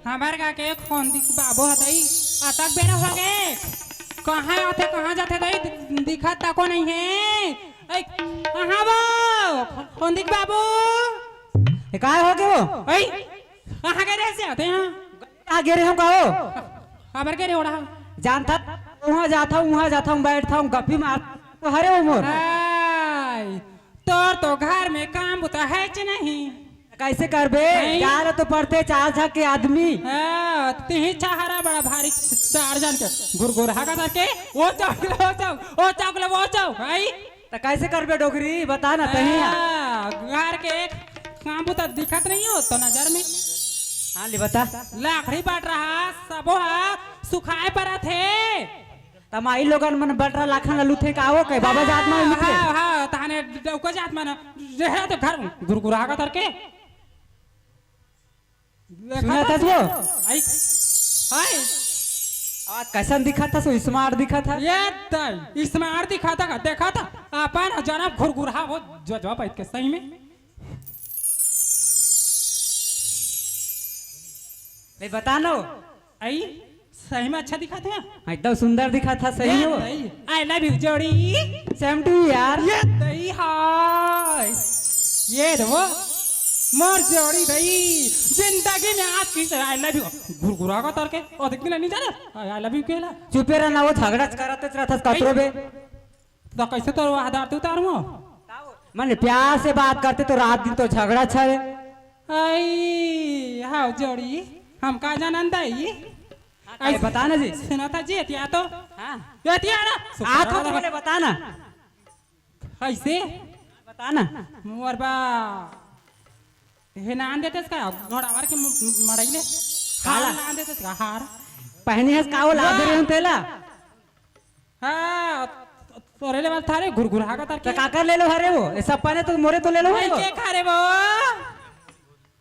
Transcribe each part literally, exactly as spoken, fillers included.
हमर घर के खोंदी के बाबू ह दई, अतक बेरा हो गे। कहाँ आथे, कहाँ जाथे दई, दिखत तको नहीं हे। ऐ, कहाँ वो? खोंदी के बाबू। ए, काय हो गे वो? ऐ, कहाँ गे रहे से आथे, हाँ? कहाँ गे रहे हो का वो? काबर गे रहे ओड़ा? जानथा, उहाँ जाथा, उहाँ जाथा, बैठथा, गप्पी मार, तो हरे वो मोर। हाय, तोर तो घर में काम बुता हे च नहीं। कैसे करबे? नहीं। जाए ल तो पड़थे चार झक के आदमी। हाँ, तिही छहारा बड़ा भारी चार झन के गुरगुरहा का करके, ओ चौक ले, ओ चौक, ओ चौक ले, ओ चौक, आई? त कैसे करबे डोकरी? बता ना, तही हा। हाँ, घर के एक काम बुता दिखत नहीं हो तो नजर में। हाँ, ले बता। लाकड़ी बांट रहा, सबो हा सुखाए परत हे। तमाई लोगन मन बटरा लाखन ल लुथे का वो कहे, बाबा जात मन लुथे। हाँ, हाँ, तहाने डौका जात मन, रेहरा तो घर गुरगुरहा का तरके। सुनत हस वो? आई, हाय। आज कैसन दिखत हस वो? Smart दिखत हस। ये तई, smart दिखत हस, देखत हस, अपन जनम गुरगुरहा वो, जो, जो बैठ के सही में। ले बता ना वो। आई, सही में अच्छा दिखत हे। हाँ, एकदम सुंदर दिखत हे, सही हो। आई, I love you जोड़ी। Same to you यार। ये दई हाय। ये दे वो। मोर जोड़ी दई। जिंदगी में आज की I love you। गुरगुरहा का तरके। ओ, देख ना, नहीं जाने। I love you केला। चुपे रह ना, वो झगड़ा करत रहत हस कतरो बे। तो कैसे तोर आधार तू उतारूं? मन प्यार से बात करते तो रात दिन तो झगड़ा छे। आई, हाव जोड़ी, हम का जानन दई? हाँ, अरे बता ना जी। सुना था जी, एतिया तो। हाँ। एतिया ना। आप तो बोले बता ना। कैसे? बता ना। मोर बा। हे नान देते इसका, घोड़ावर के म-, मड़ई ले। काला। हार नान देते इसका, हार। पहनी हस का वो लाद रहे हूँ तेला। हाँ, तोरे ले बस थारे गुरगुरहा का तार त के। काकर ले लो हरे वो? ए सब पने तो मोरे तो ले लो हरे वो। के खा रे वो?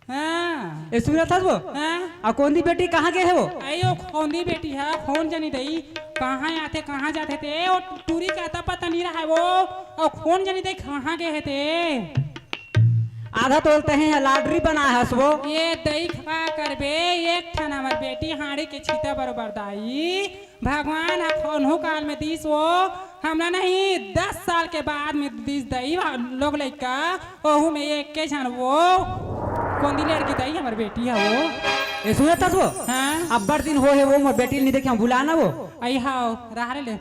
हाँ। ए सुनत हस वो? हाँ। आ कोंदी बेटी कहाँ गे हे वो? आई ओ खोंदी बेटी हे, खोन जनी दई। कहाँ आथे, कहाँ जाथे ते? ओ टूरी का अता पता नहीं रहा वो। ओ खोन जनी दई कहाँ गे हे ते? आधा तोल तहे ह lottery बना हस वो। ये दई का करबे, एक ठन हमर बेटी हाड़ी के छीता बरोबर दाई। भगवान ह कोन्हू काल में दीस वो, हमला नहीं, दस साल के बाद में दीस दई, लोग लइका, ओहू में एक के झन वो, कोंदी लड़की दई, हमर बेटी हे वो। ए, सुनत हस वो? हाँ। अब्बड़ दिन हो हे वो, मोर बेटी नहीं देखे, हम बुला ना वो। आई हाव, रहा रे ले।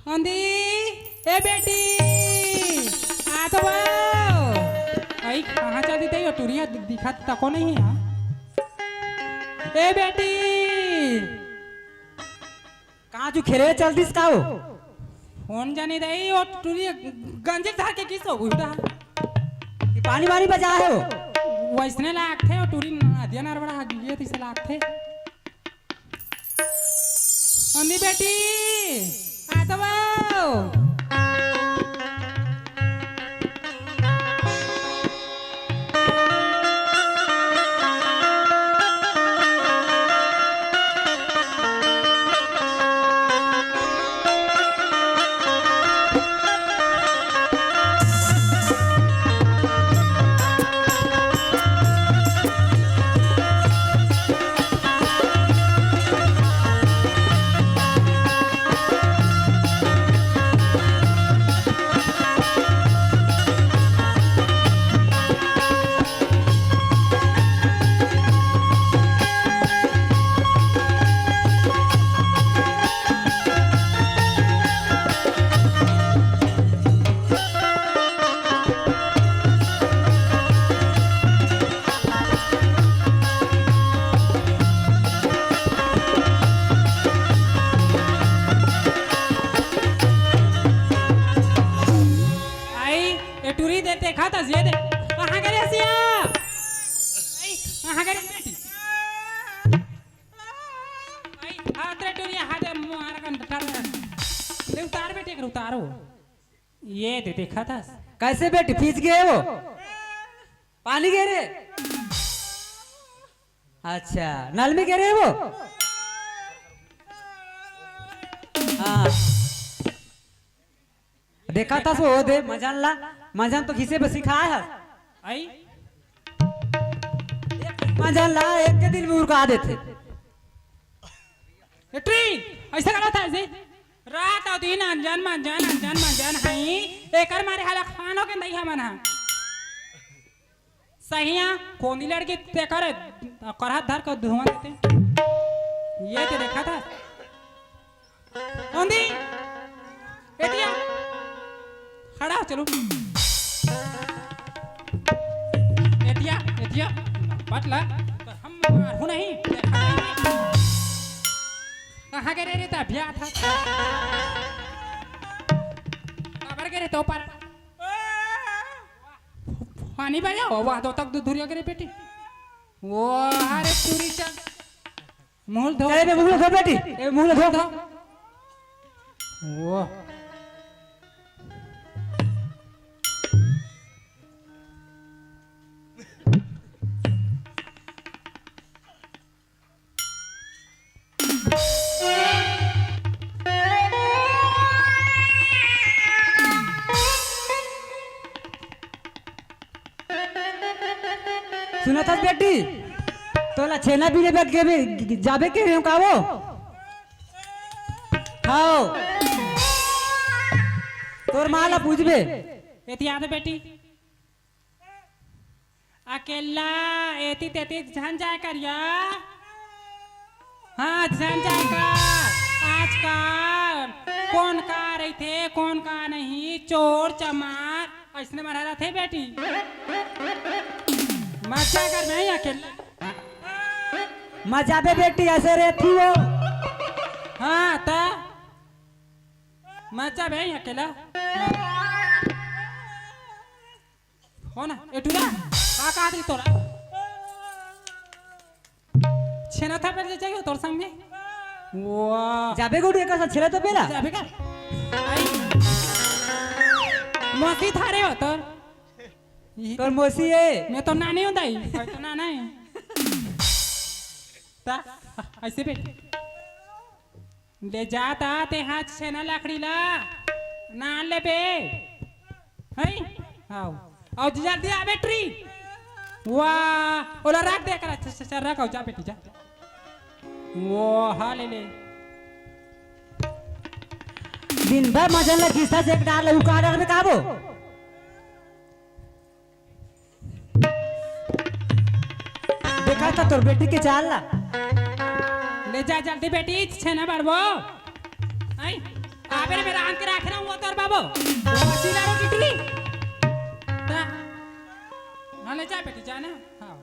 कोंदी, ए बेटी, आ तो वो। आई, कहाँ चल दी तई, ओ टुरिया दि-, दिखत तको नहीं हे। ए बेटी। कहाँ तू खेले चल दिस का वो? फोन जानी दई, ओ टुरी गंजी धर के किस हो उठा। कि पानी वानी बजा हे वो? वैसने लागथे, ओ टुरी नदिया नरबड़ा हगिए तैसे लागथे। अम्मी बेटी, आ तो वो। आई, ए टुरी दे, देखा था, ये दे। कहाँ करे सिया? आई, कहाँ करे बेटी? आई, हाथ रे टुरी, हाथ रे मुंह आ रहा, कर ले, उतार बेटी, कर उतारो। ये दे, देखा था। कैसे बेटी, फीस गे वो? पानी गे रे? अच्छा, नल में गे रे वो? हाँ। देखा था सो दे, मजन ला, मजन तो घिसे बस सिखाए है। आई? मजन ला, एक के दिन में उड़का देथे। ए ट्री, अइसे करत हे जी। रात अउ दिन अंजन मंजन, अंजन मंजन हई। एकर मारे हालत खानो के नइ हमन हा। सहिया, कोंदी लड़की ते करे, करहा धर के धुआं देते। ये ते देखा था। कोंदी, एतिया, खड़ा हो, चलो। एतिया, एतिया, पटला, तो हम मारू नहीं, देखा नहीं। कहाँ के रे रे, तब था। काबर के रे तो पर। पानी भैया, वाह, दो तक दू धुरिया के रे बेटी। वो, अरे पूरी चल। मुंह धो। चल बे, मुंह धो बेटी। ए, मुंह धो। धो। वो। सुनत हस बेटी, तोला छेना पीने बर के भी जाबे के हूँ का वो? हाव। तोर माँ ला पूछबे। एती आते बेटी। अकेला एती तेती झन जाय करिया। हाँ, झन जाय कर। आजकल कोन का रहिथे, कोन का नहीं, चोर चमार अइसने मरा रहिथे बेटी। मजा कर नहीं अकेला। मजा बे बेटी, अइसे रहिथे वो। हाँ, त मजा बे अकेला। हो ना, ए टूरा, का कहा थी तोरा? छेना था पहले जाइयो तोर संग में। वाह। जाबे गुडू एकर साथ छेना तो पेला। जाबे का? आई। मौसी थारे हो तोर। तोर मौसी है। मैं तो नानी हूँ दाई। मैं तो नाना है। ता, अइसे बेटी। ले जा ता ते हाथ छेना लकड़ी ला। नान ले बे। हई? आओ। आओ जल्दी आ बेटी। वाह, ओला रख दे कर। अच्छा, अच्छा, रख, आओ, जा बेटी, जा। वो, हाँ, ले ले। दिन भर मजन ला किस्ता से एक डार ला उका डार में काबो। देखा था तोर बेटी के चाल ला। ले जा जल्दी बेटी, छेना बरबो। आई, आबे रे, मेरा आन के राखे रहूं वो तोर बाबू। वो मछली ला रो टिटली। ता। हाँ, ले जा बेटी, जा ना। हाँ।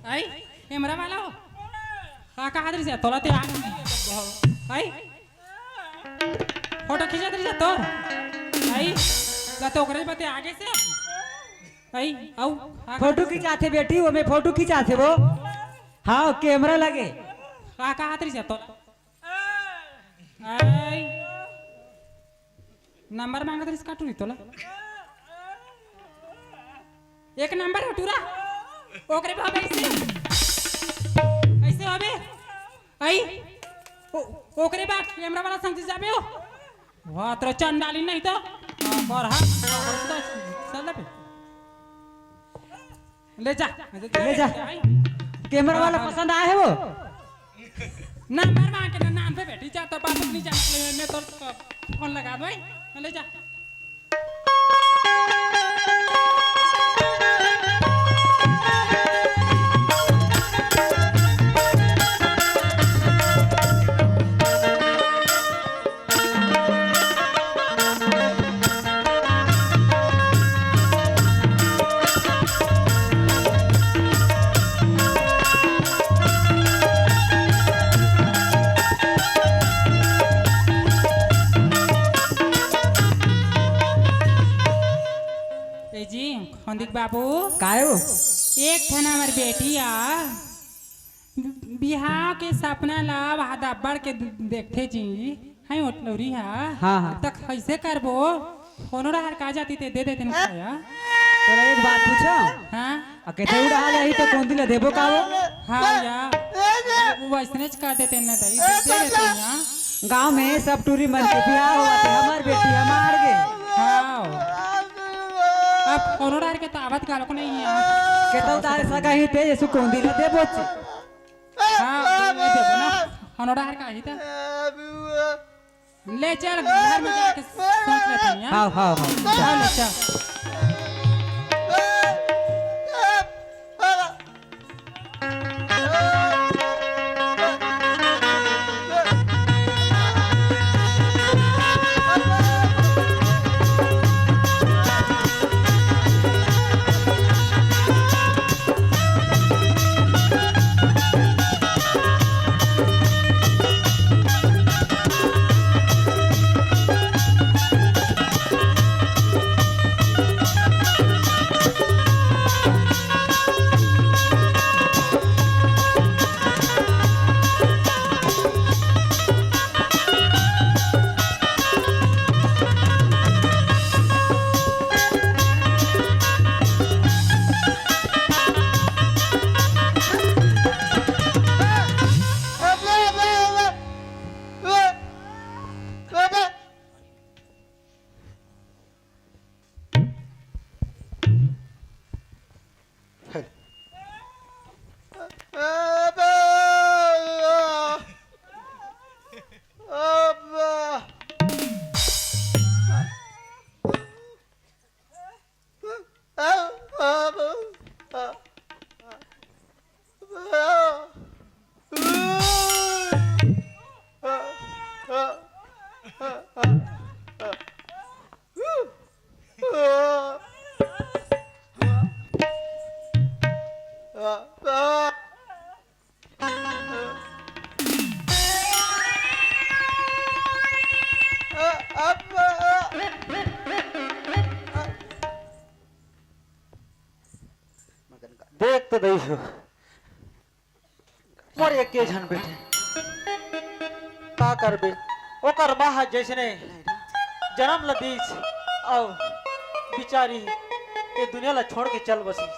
आई, कैमरा वाला हो। का कहा दरी से तोला ते आ। आई, फोटो खींचा दरी से तोर। आई, ला तो ओकरे बते आगे से। आई, आऊ। फोटो खिंचाथे बेटी, वो में फोटो खिंचाथे वो। हाँ, कैमरा लगे। का कहा दरी से तोला। आई। नंबर मांगत रहिस का टूरी तोला? एक नंबर हो टूरा। ओकरे भाव ऐसे। ऐसे होबे। आई। ओ, ओकरे बाद कैमरा वाला संग जाबे हो। वाह, तेरा चंडाली नहीं तो। हाँ, कर हाँ। चल बे। ले जा। ले जा। आई। कैमरा वाला हाँ, हाँ। पसंद आए है वो? नंबर मांग के ना, नाम पे बैठी जा, तो बाबू नहीं जान, मैं तो फोन लगा दो, आई। ले जा। ए जी, खंदिक बाबू। काय हो? एक ठन हमर बेटी आ, बिहाव के सपना ला वहाद अब्बड़ के दे-, देखथे जी, हैं ओटलौरी हा। हाँ, हाँ। त कइसे करबो? कोनो डहर का जाती ते दे देते न खाया। तोला एक बात पूछो। हाँ? अकेते उड़ा ले ही तो कोंदी ला देबो का वो? हाँ या। वो वैसने च कर देते ना दाई, दे देते हैं। गांव में सब टूरी मन के बिहाव होवत हे, हमर बेटी हमार गे। हाँ। अब कोनो डार के तो आवत गालो को नहीं है। केतौ तारे सगा ही ते, यसु कोंदी ला देबो च। हाँ, दे देबो ना। कोनो डार का ही था। ले चल, घर में जाके सोच लेते हैं, हाँ? हाँ, हाँ, हाँ। चल, चल। देख तो दई हो, मोर एके झन बेटी, का करबे? ओकर माँ ह जइसने जनम ल दीस, अउ बिचारी ये दुनिया ल छोड़ के चल बसिस।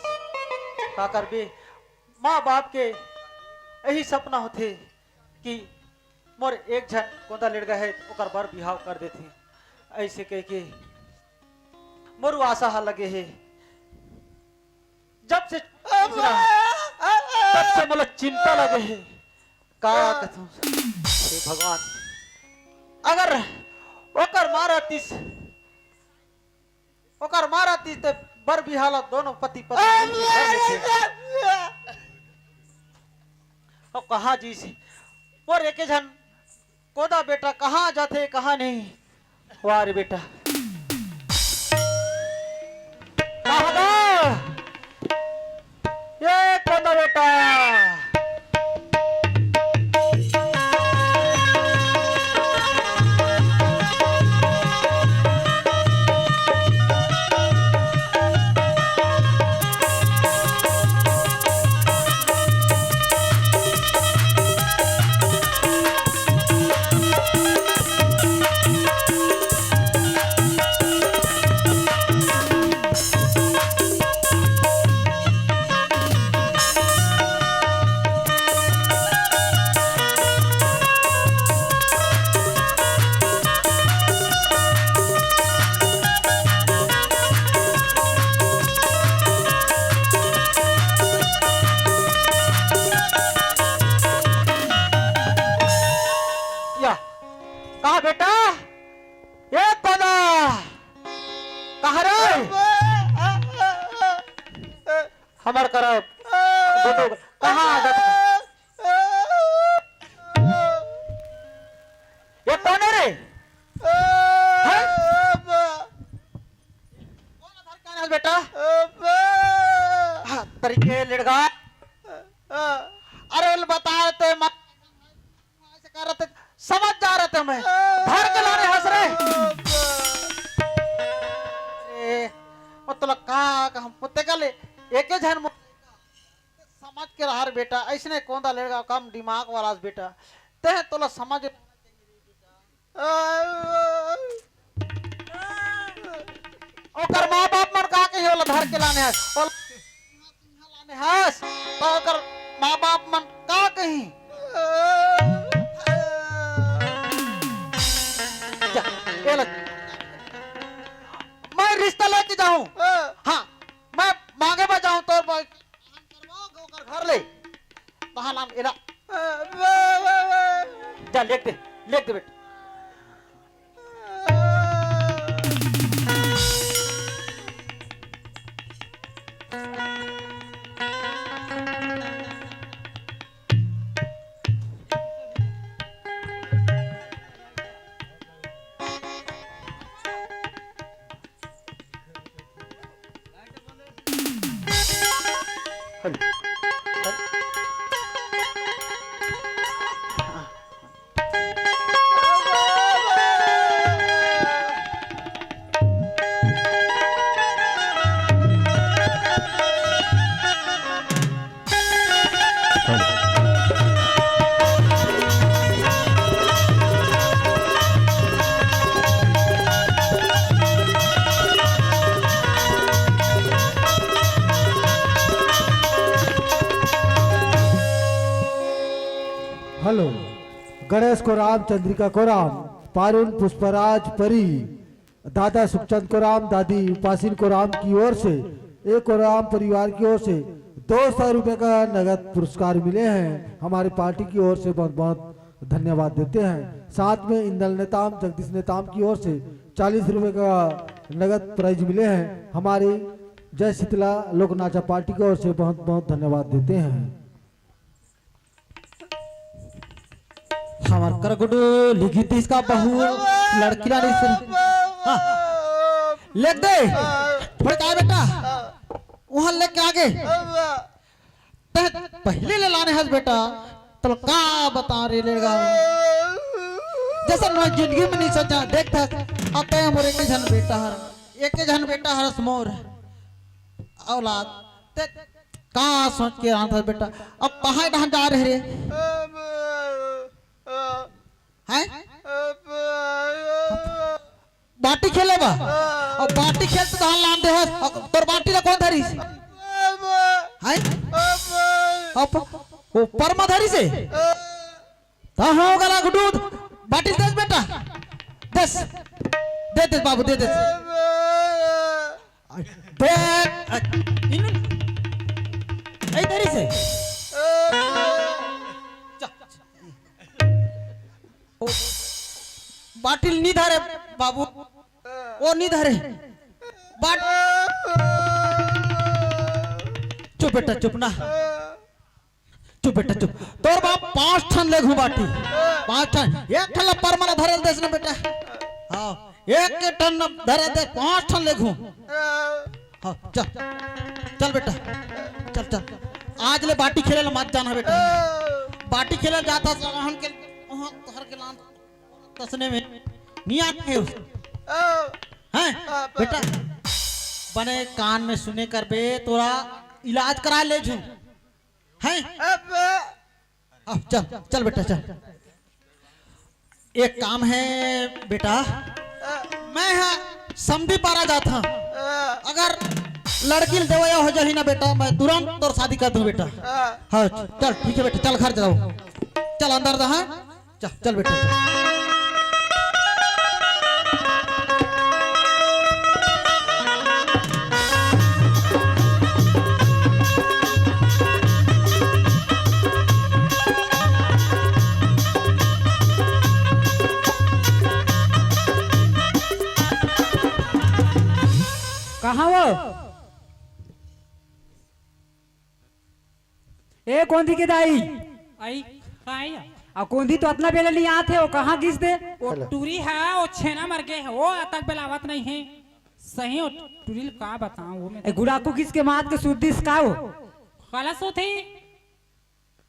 का करबे? माँ बाप के यही सपना होथे कि मोर एक झन कोंदा लेड़गा हे, ओकर बर बिहाव कर देथे। अइसे कहिके मोर आशा ह लगे हे। जब से तब से मोला चिंता लगे हे। का कथों, हे भगवान, अगर ओकर माँ रहतिस, ओकर माँ रहतिस, ते बर बिहाव ला दोनों पति पत्नी मिलके कर लेते। अब कहाँ जइसे मोर एके झन कोंदा बेटा कहाँ जाथे, कहाँ नहीं? वाह रे बेटा। कहाँ गा? ये कोंदा बेटा। या, कहाँ बेटा? ए कोंदा, कहाँ रे? हमर करा बेटो, कहाँ आ जात? ये कोन हे रे? हैं? कोन आधार कार्ड हे बेटा? हाँ, तरीके लेड़गा। अरे, ल बता ते मत। ऐसे कर रहे थे, समझ जा रहे थे मैं। धर के लाने हंस रहे। अरे, मतलब का, का हम पुत्ते का ले, एके झन मो-, समझ के रहा रे बेटा, ऐसने कोंदा लेड़गा कम दिमाग वाला से बेटा। ते तोला समझ। ओकर माँ बाप मन का कही, ओला धर के लाने हस, ओला लाने हस, तो ओकर माँ बाप मन का कही? जा, ये ले। मैं रिश्ता लेके जाऊं। हाँ, मैं मांगे बर जाऊं तोर बर। ओकर घर ले। तहां लान एला। जा, लेख दे, लेख दे बेटा। हेलो, गणेश कोराम, चंद्रिका कोराम, पारुन पुष्पराज परी, दादा सुखचंद कोराम, दादी उपासिन कोराम की ओर से, एक कोराम परिवार की ओर से दो सौ रुपए का नगद पुरस्कार मिले हैं। हमारी पार्टी की ओर से बहुत बहुत धन्यवाद देते हैं। साथ में इंदल नेताम, जगदीश नेताम की ओर से चालीस रुपए का नगद प्राइज मिले हैं। हमारी जय शीतला लोक नाचा पार्टी की ओर से बहुत बहुत धन्यवाद देते हैं। हमर कर गुडू लिखित इसका बहू लड़की ला नहीं सुन। हाँ। लिख दे। थोड़े का बेटा, वहां लेके आगे। ते पहले ले लाने हस बेटा, तो का बता रे लेगा। जैसे मैं जिंदगी में नहीं सोचा, देख था, अब ते मोर एक झन बेटा हर, एक झन बेटा हरस मोर औलाद। ते का सोच के रहा था बेटा? अब कहाँ डहन जा रहे रे? हैं? बाटी खेले बा? अब बाटी खेल तो धान लान दे हस। अब तोर बाटी ला कौन धरिस? हैं? अब वो परमा धरिस हे? ता हो गला गुडूद, बाटी देस बेटा, देस, दे देस बाबू, दे देस। दे, इन, ए धरिस हे। चा, ओ, बाटिल नी धरे बाबू, ओ नी धरे। बाट, चुप बेटा, चुप ना। चुप बेटा, चुप। तोर बाप पांच ठन लेगहूं बाटी। पांच ठन। एक ठन ला परमा ला धरे ल देस ना बेटा। हाँ, एक ठन ला धरे दे, पांच ठन लेगहूं। हाँ, चल। चल बेटा। चल, चल। आज ले बाटी खेले ला मत जाना बेटा। बाटी खेले जात हस, वहां के, वहां तोहर के लान तसने में नहीं आते हैं उस। हैं? बेटा, बने कान में सुने करबे, तोरा इलाज करा लेजहूं। हैं? अब चल, चल बेटा, चल। एक काम हे बेटा, मैं हा समधी पारा जात हंव। अगर लड़की ल देवइया हो जाही ना बेटा, मैं तुरंत तोर शादी कर दूं बेटा। हाँ, चल, ठीक हे बेटा, चल घर जाओ, चल अंदर जा, हाँ? चल, चल बेटा, चल। कहाँ वो? ए कोंधी के दाई। आई, का आई? आ कोंधी तो अतना बेला नहीं आत हे, वो कहाँ गिस दे? वो हेलो। टूरी हे, वो छेना मर गे हे, वो अतक बेला आवत नहीं हे। सही वो टूरी ल का बताऊं, वो मैं ए गुड़ाकू किस के मात के सुद्धिस का हो? खलस होत हे।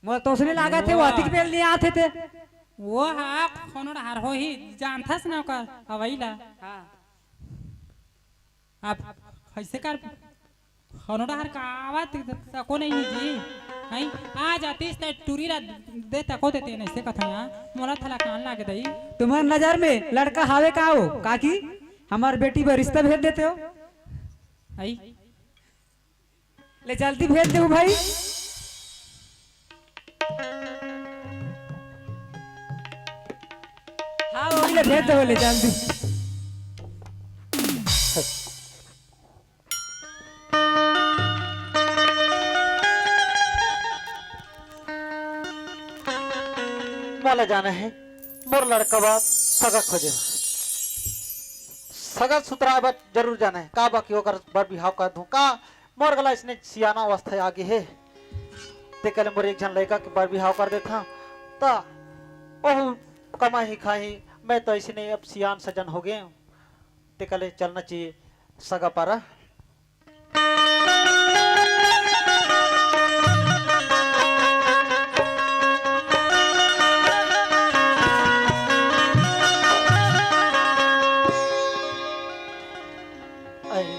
मोर तो उसने लागत हे, वो अतिक बेल नहीं आत हे ते। वो हा कोनो डहर होही, जानथस ना ओकर अवई ला। हाँ। अब कैसे कर, कोनो डहर का आवत तको नहीं हे जी, हैं? आ जातीस ते टूरी ला दे तको देते नहीं से कथा यार, मोला थला कान लागे दई। तुम्हर नजर में लड़का हावे का हो, काकी? हमर बेटी बर रिश्ता भेज देते हो। आई। ले जल्दी भेज देहू भाई। हाँ, वही ले भेज देहू ले जल्दी। मोला जाना हे, मोर लड़का बर सगा खोजे बर। सगा सुतराए बर जरूर जाना हे। का बा कि ओकर बर बिहाव कर दूं का? मोर गला इसने सियाना अवस्था आ गे हे। तेकर ले मोर एक झन लड़का के बर बिहाव कर देथंव। त ओहू कमाही खाही, मैं तो इसने अब सियान सजन हो गेंव। तेकर ले चलना चाहिए सगा पारा। अरे,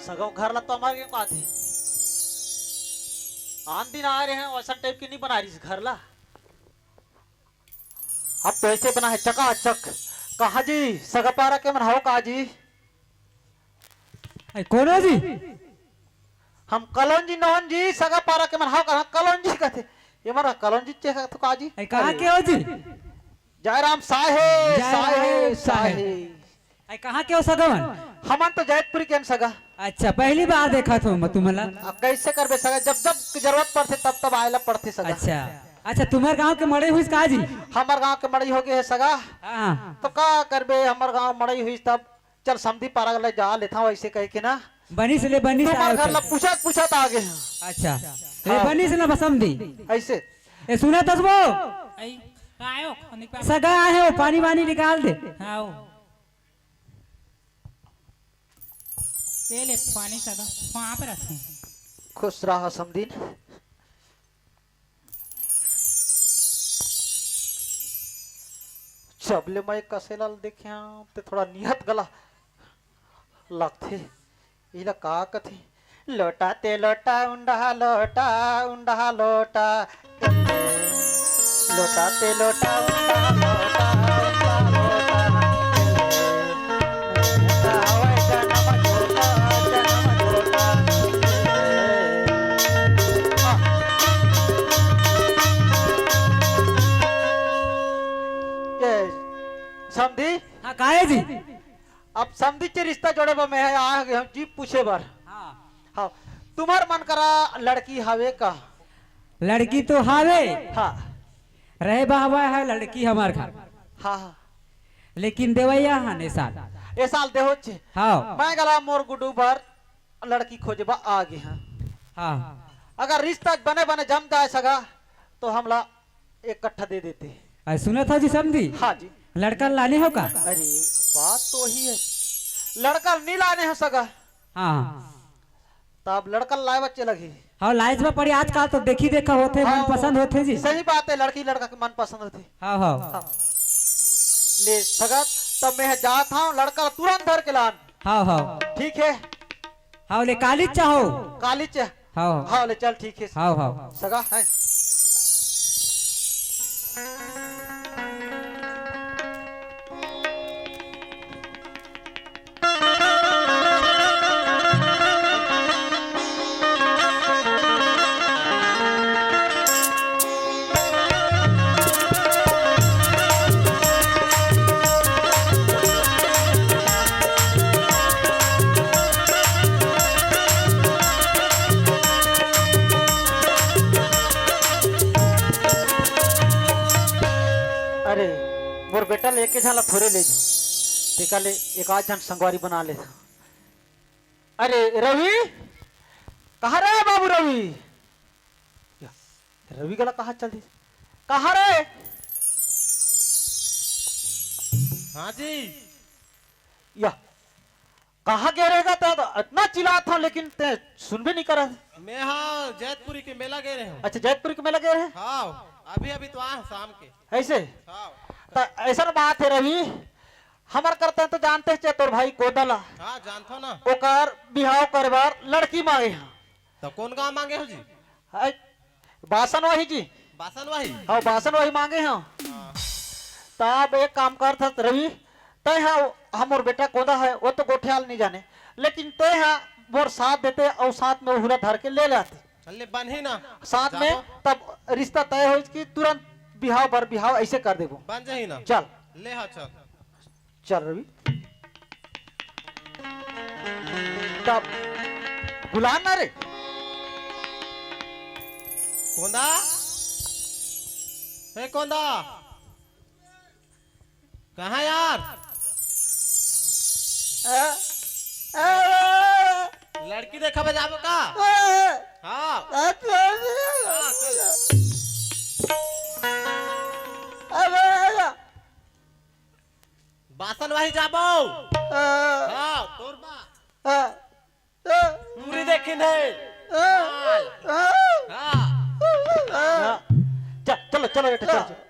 सगो घर ला तो हमारे के पाती। आन दिन आए रहे हैं, वैसा टाइप की नहीं बना रही इस घर ला। अब तो ऐसे बना है चकाचक। कहा जी, सगा पारा के मन हो का जी? ए, कोन हो जी? हम कलौंजी नोहन जी, सगा पारा के मन हो का? कलौंजी कथे। ये मरा कलौंजी चे का तो का जी? ए, कहाँ अरे। के हो जी? जयराम साहे, जयराम साहे, साहे। साहे। ए, कहाँ के हो सगा मन? हमन तो जैतपुरी के हन सगा। अच्छा, पहली बार देखत हों मैं तुमन ला। अब कैसे करबे सगा? जब जब जरूरत पड़थे तब तब आए ला पड़थे सगा। अच्छा, अच्छा, तुम्हर गांव के मड़ई होइस का जी? हमर गांव के मड़ई हो गे हे सगा। हाँ। तो का करबे, हमर गांव मड़ई होइस तब चल समधी पारा ले जा लेथंव ऐसे कह के ना। बनिस ले बनिस तुम्हर आए घर ला होते। पूछत पूछत आ गे हंव। अच्छा, ले हाँ। बनिस ना समधी। ऐसे। ए सुनत हस वो? आई, का आयो? सगा आए हो, पानी वानी निकाल दे। हाँ। ये ले पानी सगा, वहाँ पे रखो। खुश रहा समधीन। जब ले मैं कसेला ल देखे हंव, ते थोड़ा नियत गला लगथे। इला का कथे? लोटा ते लोटा, उंडा लोटा, उंडा लोटा। लोटा ते लोटा, उंडा लोटा, उंडा लोटा। ये समधी? हाँ, काहे जी? अब समधी के रिश्ता जोड़े बर मैं आए हंव जी पूछे बर। हाँ। हाँ, तुम्हर मन करा लड़की हवे का? लड़की तो हवे। हाँ। रहे बहवा है लड़की हमर घर। हाँ, हाँ। लेकिन देवइया हन ए साल। ए साल देहोच। हाँ। मैं गला मोर गुड्डू बर लड़की खोजे बर आ गे हंव। हाँ। अगर रिश्ता बने बने जम जाए सगा, तो हमला एक कट्ठा दे देते। अरे सुनत हव जी समधी? हाँ जी। लड़का लाने हो का? अरे, बात तो वही है, लड़का नहीं लाने हो सगा। हाँ। तब लड़का लाए बच्चे लगे। हाँ, लाइज में पड़ी आजकल तो देखी देखा होथे, हाँ, मनपसंद होथे जी। सही बात है, लड़की लड़का के मनपसंद होथे। हाँ, हाँ। हाँ। ले सगा, तब मैं जात हंव, लड़का तुरंत धर के लान। हाँ, हाँ। ठीक है। हाँ, ले काली चाहो। काली च-, हाँ। हाँ, ले चल, ठीक है। हाँ, हाँ। सगा है। अरे, मोर बेटा ल एके झन ला थोरे ले जा, तेकर ले एक आध झन संगवारी बना ले। अरे रवि, कहाँ रे बाबू रवि? या, रवि गला कहाँ चल दिस? कहाँ रे? हाँ जी। या, कहाँ गे रहेगा? तैं तो इतना चिल्लात हस, लेकिन तैं सुनबे नहीं करत। मैं हाँ जैतपुरी के मेला गे रहेंव। अच्छा, जैतपुरी के मेला गे रहे? हाँ, अभी अभी तो आए हंव शाम के। ऐसे? हाँ। त ऐसन बात है रवि, हमर करते तो जानते हस तोर भाई गोंदा ला। हाँ, जानथंव ना। ओकर बिहाव करे बर लड़की मांगे हंव। त कोन गांव मांगे हो जी? अई, बासन वही जी। बासन वही? हाँ, बासन वही मांगे हंव। हाँ। त अब एक काम करथस रवि, तैं हा, हमर बेटा गोंदा है, वो तो गोठियाल नहीं जाने, लेकिन तैं हा मोर साथ देते अउ साथ में हुरा धर के ले लेते। चल ले, बनही ना। साथ में जाबो। तब रिश्ता तय होइस कि तुरंत बिहाव बर बिहाव ऐसे कर देबो। बन जाही ना। चल। ले हा, चल। चल रवि। तब बुला ना रे। कोंदा, हे कोंदा, कहाँ यार? लड़की देखा बे जाबो का? हाँ। हाँ, चल। बासन वही जाबो। हाँ, तोर बा। पूरी देखिन हे। हाँ। हाँ। चल, चलो, चलो बेटा, चलो, चलो।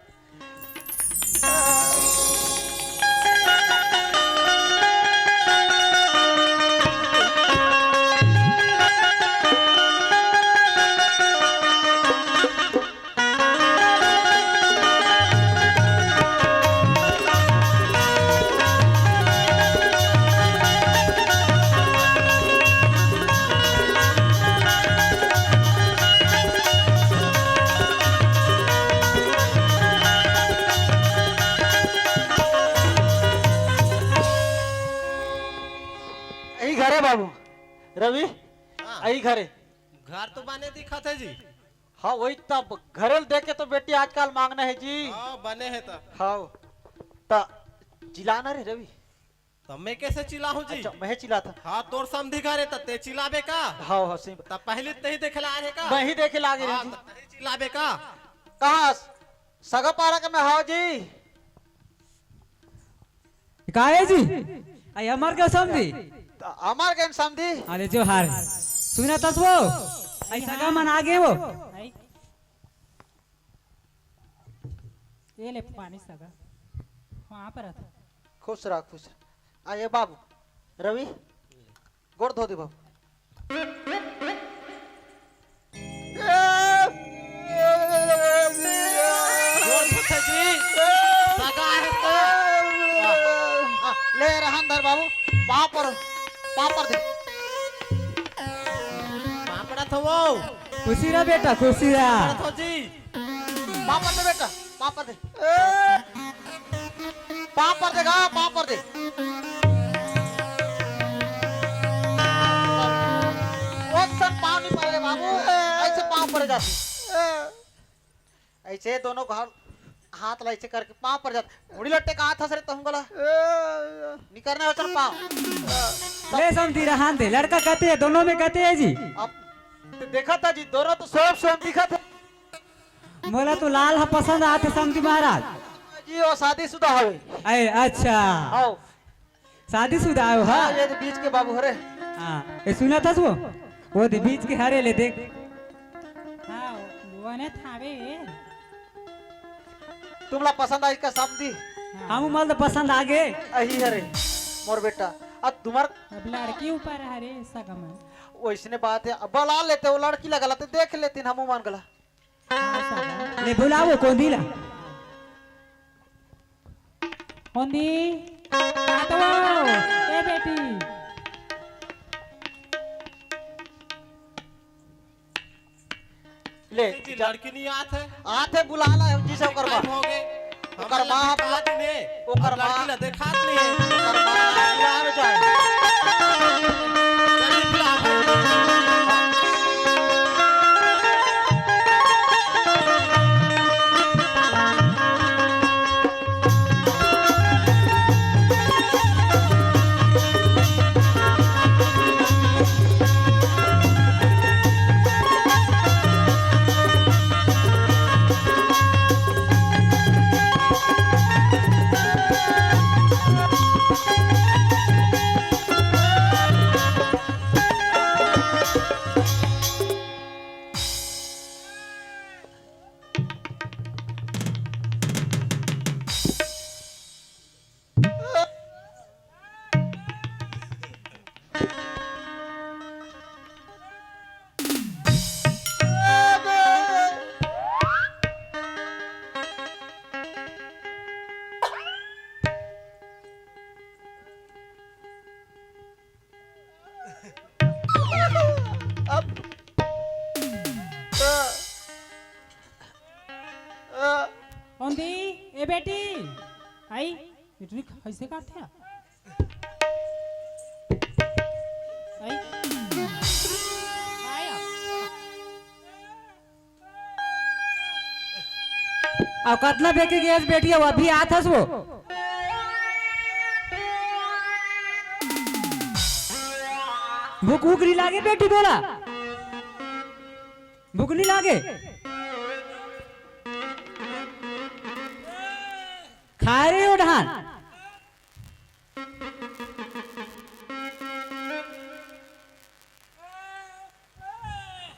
यही घर है बाबू। रवि, हाँ। यही घर है। घर तो बने दिखत है जी। हाँ, वही तब घरे ल देख के तो बेटी आजकल मांगना है जी। हाँ, बने है तो। हाँ, त चिल्लाना रे रवि। तो मैं कैसे चिल्लाहूँ जी? अच्छा, मैं चिल्लात हँव। हाँ, तोर समधी घर है तो ते चिल्लाबे का? हाँ, हाँ, सही। तो पहले ते ही देखे ला आए है का? मैं ही देखे ला आए हाँ, जी। तो ते ही चिल्लाबे का? कहाँ? सगा पारा के में हव जी। का हे जी? आई हमर के समधी? त हमर के समधी? अरे जोहार। सुनत हस वो? आई सगा मन आ गे वो। आई। ये ले पानी सगा। वहाँ पर रख। खुश रह, खुश रह। आ ये बाबू, रवि, गोड़ धो दे बाबू। गोड़ धोथे जी, सगा है तो। आ, आ, ले रहन धर बाबू, पाँव पर, पाँव पर दे। पापड़ा थो वो। खुशी रह बेटा, खुशी रह। पापड़ा थो जी। पाँव पर दे बेटा, पाँव पर दे। पाँव पर दे गा, पाँव पर दे। ओसन पाँव नहीं पड़े बाबू, ऐसे पाँव पड़े जाते। ऐसे दोनों घर हाथ ला ऐसे करके पाँव पर जाते। मुड़ी लट्टे का हाथ हंस रहे तो हम गला। निकरना हो चल पाँव। ले समधी रहन दे, लड़का कहते हैं, दोनों में कहते हैं जी। अब देखा था जी, दोनों तो सेम सेम दिखा था। मोला तो लाल ह पसंद आथे समधी महाराज। जी, वो शादीशुदा हवे। अरे, अच्छा। आओ। शादीशुदा हो, हाँ? हाँ, ये तो बीच के बाबू हरे। हाँ, ये सुनत हस वो? वो दे बीच के हरे ले देख। हाँ, वो ने थावे। तुमला पसंद आई का समधी? हाँ। हम मल तो पसंद आ गे। अही हरे, मोर बेटा। अब तुम्हार अब लड़की ऊपर हरे सगमन। वैसने बात है, अब बुला लेते, वो लड़की लगा लाते, देख लेते हम मन गला। ले बुलाओ कोंदी ला। कोंदी, आ तो आओ, ए बेटी। ले, जी, लड़की नहीं आत है। आत है, बुला ला, जी से ओकर माँ। हो गए। ओकर माँ, ओकर माँ। लड़की ला देखात नहीं है। ओकर माँ, बुला ला जाए। कौन दी? ए बेटी, आई, बेटी, कैसे करथे? आई, आई। अउ कतना बेके गेस बेटी, अउ अभी आत हस वो। भूख उख नी लागे बेटी तोला? भूख नी लागे? खाए रे ओ डहान।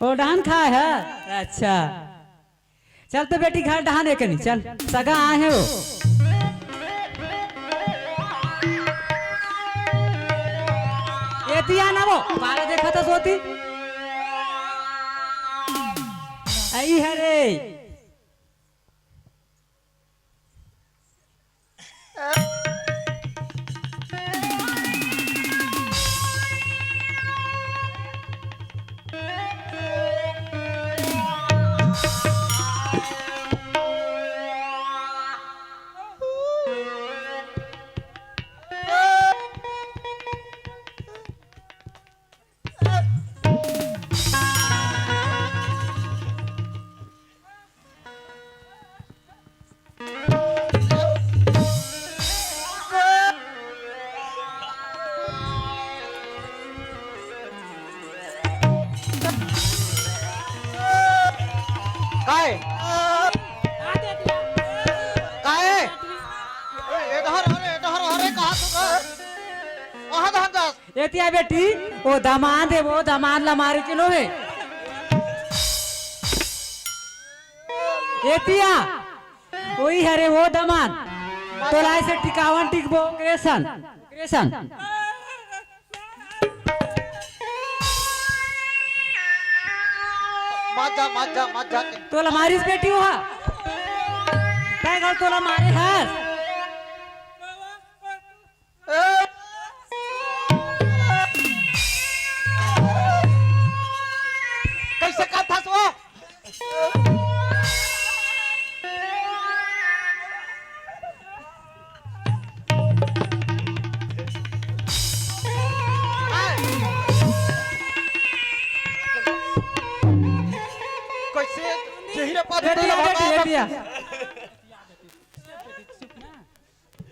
ओ डहान खाए है? अच्छा। चल तो बेटी घर डहान एकनी, चल। सगा आए हैं वो। एती आ ना वो, काला देखा था सोती। आई हरे। काय? काय? ए, एडहर, अरे, एडहर, अरे, कहाँ तू गा? कहाँ धान जास? एतिया बेटी, ओ दमांद हे, वो दमांद ला मारे के नो हे। एतिया, ओही हरे वो दमांद। तोला ऐसे टिकावन टिकबो, कृष्ण, कृष्ण। मत जा, मत जा, मत जा। तोला मारिस बेटी वहाँ। तै घर तोला मारे हस। कैसे कथस वो? कैसे चेहरा पर ए दिया, ए दिया।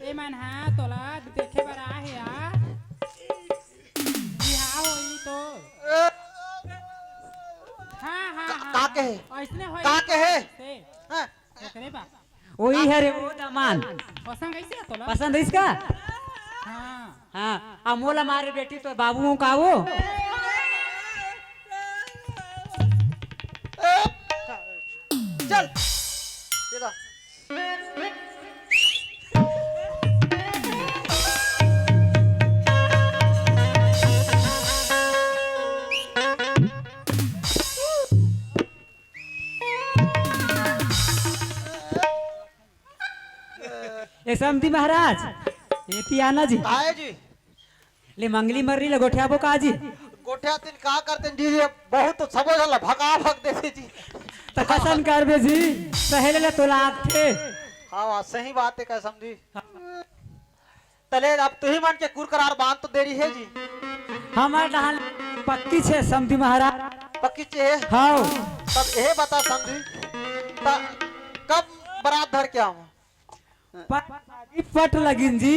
ए मन हा तोला देखे बर आहे या। बिहाव होई तो। हाँ, हाँ, का, हाँ, का हाँ। कहे? ऐसने होई का तो कहे? ऐसे। हाँ। ओकरे बा। ओही हरे वो दमान। पसंद है इसका तोला? पसंद है इसका? हाँ। हाँ, अब मोला मारे बेटी तो बाबू हूँ का वो? चल। ये दा। ए समधी महाराज, एती आना जी। काय जी? ले मंगली मरली ले गोठियाबो का जी? गोठियातिन का करतेन जी, ये बहुत तो सबो झन ला भगा भग देथे जी। त कसन करबे जी, सहेले ले तो लागथे। हाँ, हाँ, सही बात है का समधी। तले अब तुही मन के कुरकरार बांध तो देरी है जी। हमर डहान पक्की छे समधी महाराज। पक्की छे? हाव। तब यह बता समधी, त कब बरात धर के आऊं? पट, पट लगिन जी।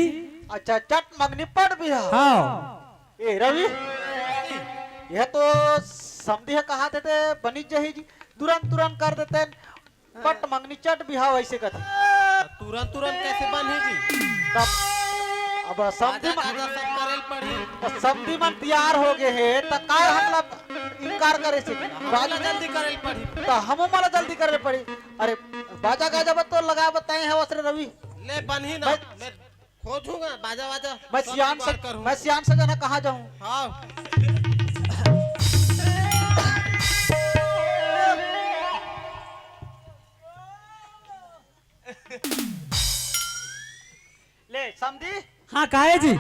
अच्छा, चट मंगनी पट भी है। हाँ। ए रवि, यह तो समधी है कहा देते बनी जही जी, तुरंत तुरंत कर देते। पट मंगनी चट बिहाव ऐसे कथे। तुरंत तुरंत कैसे बनी जी? तब अब समधी बाजा मन, गाजा सब करे ल पड़ी। त समधी मन तैयार हो गए हैं, त काय हमला इनकार करे से? हमला बाजा जल्दी करे ल पड़ी। त हमो मला जल्दी करे ल पड़ी। अरे बाजा गाजा बर तो लगा बताए हैं वसरे रवि। ले बनही ना, मैं मैं खोजूंगा बाजा वाजा, मैं सब सियान जुगाड़ से, करूंगा। मैं सियान से जना कहाँ जाऊं? हाँ। ले समधी। हाँ, काहे जी?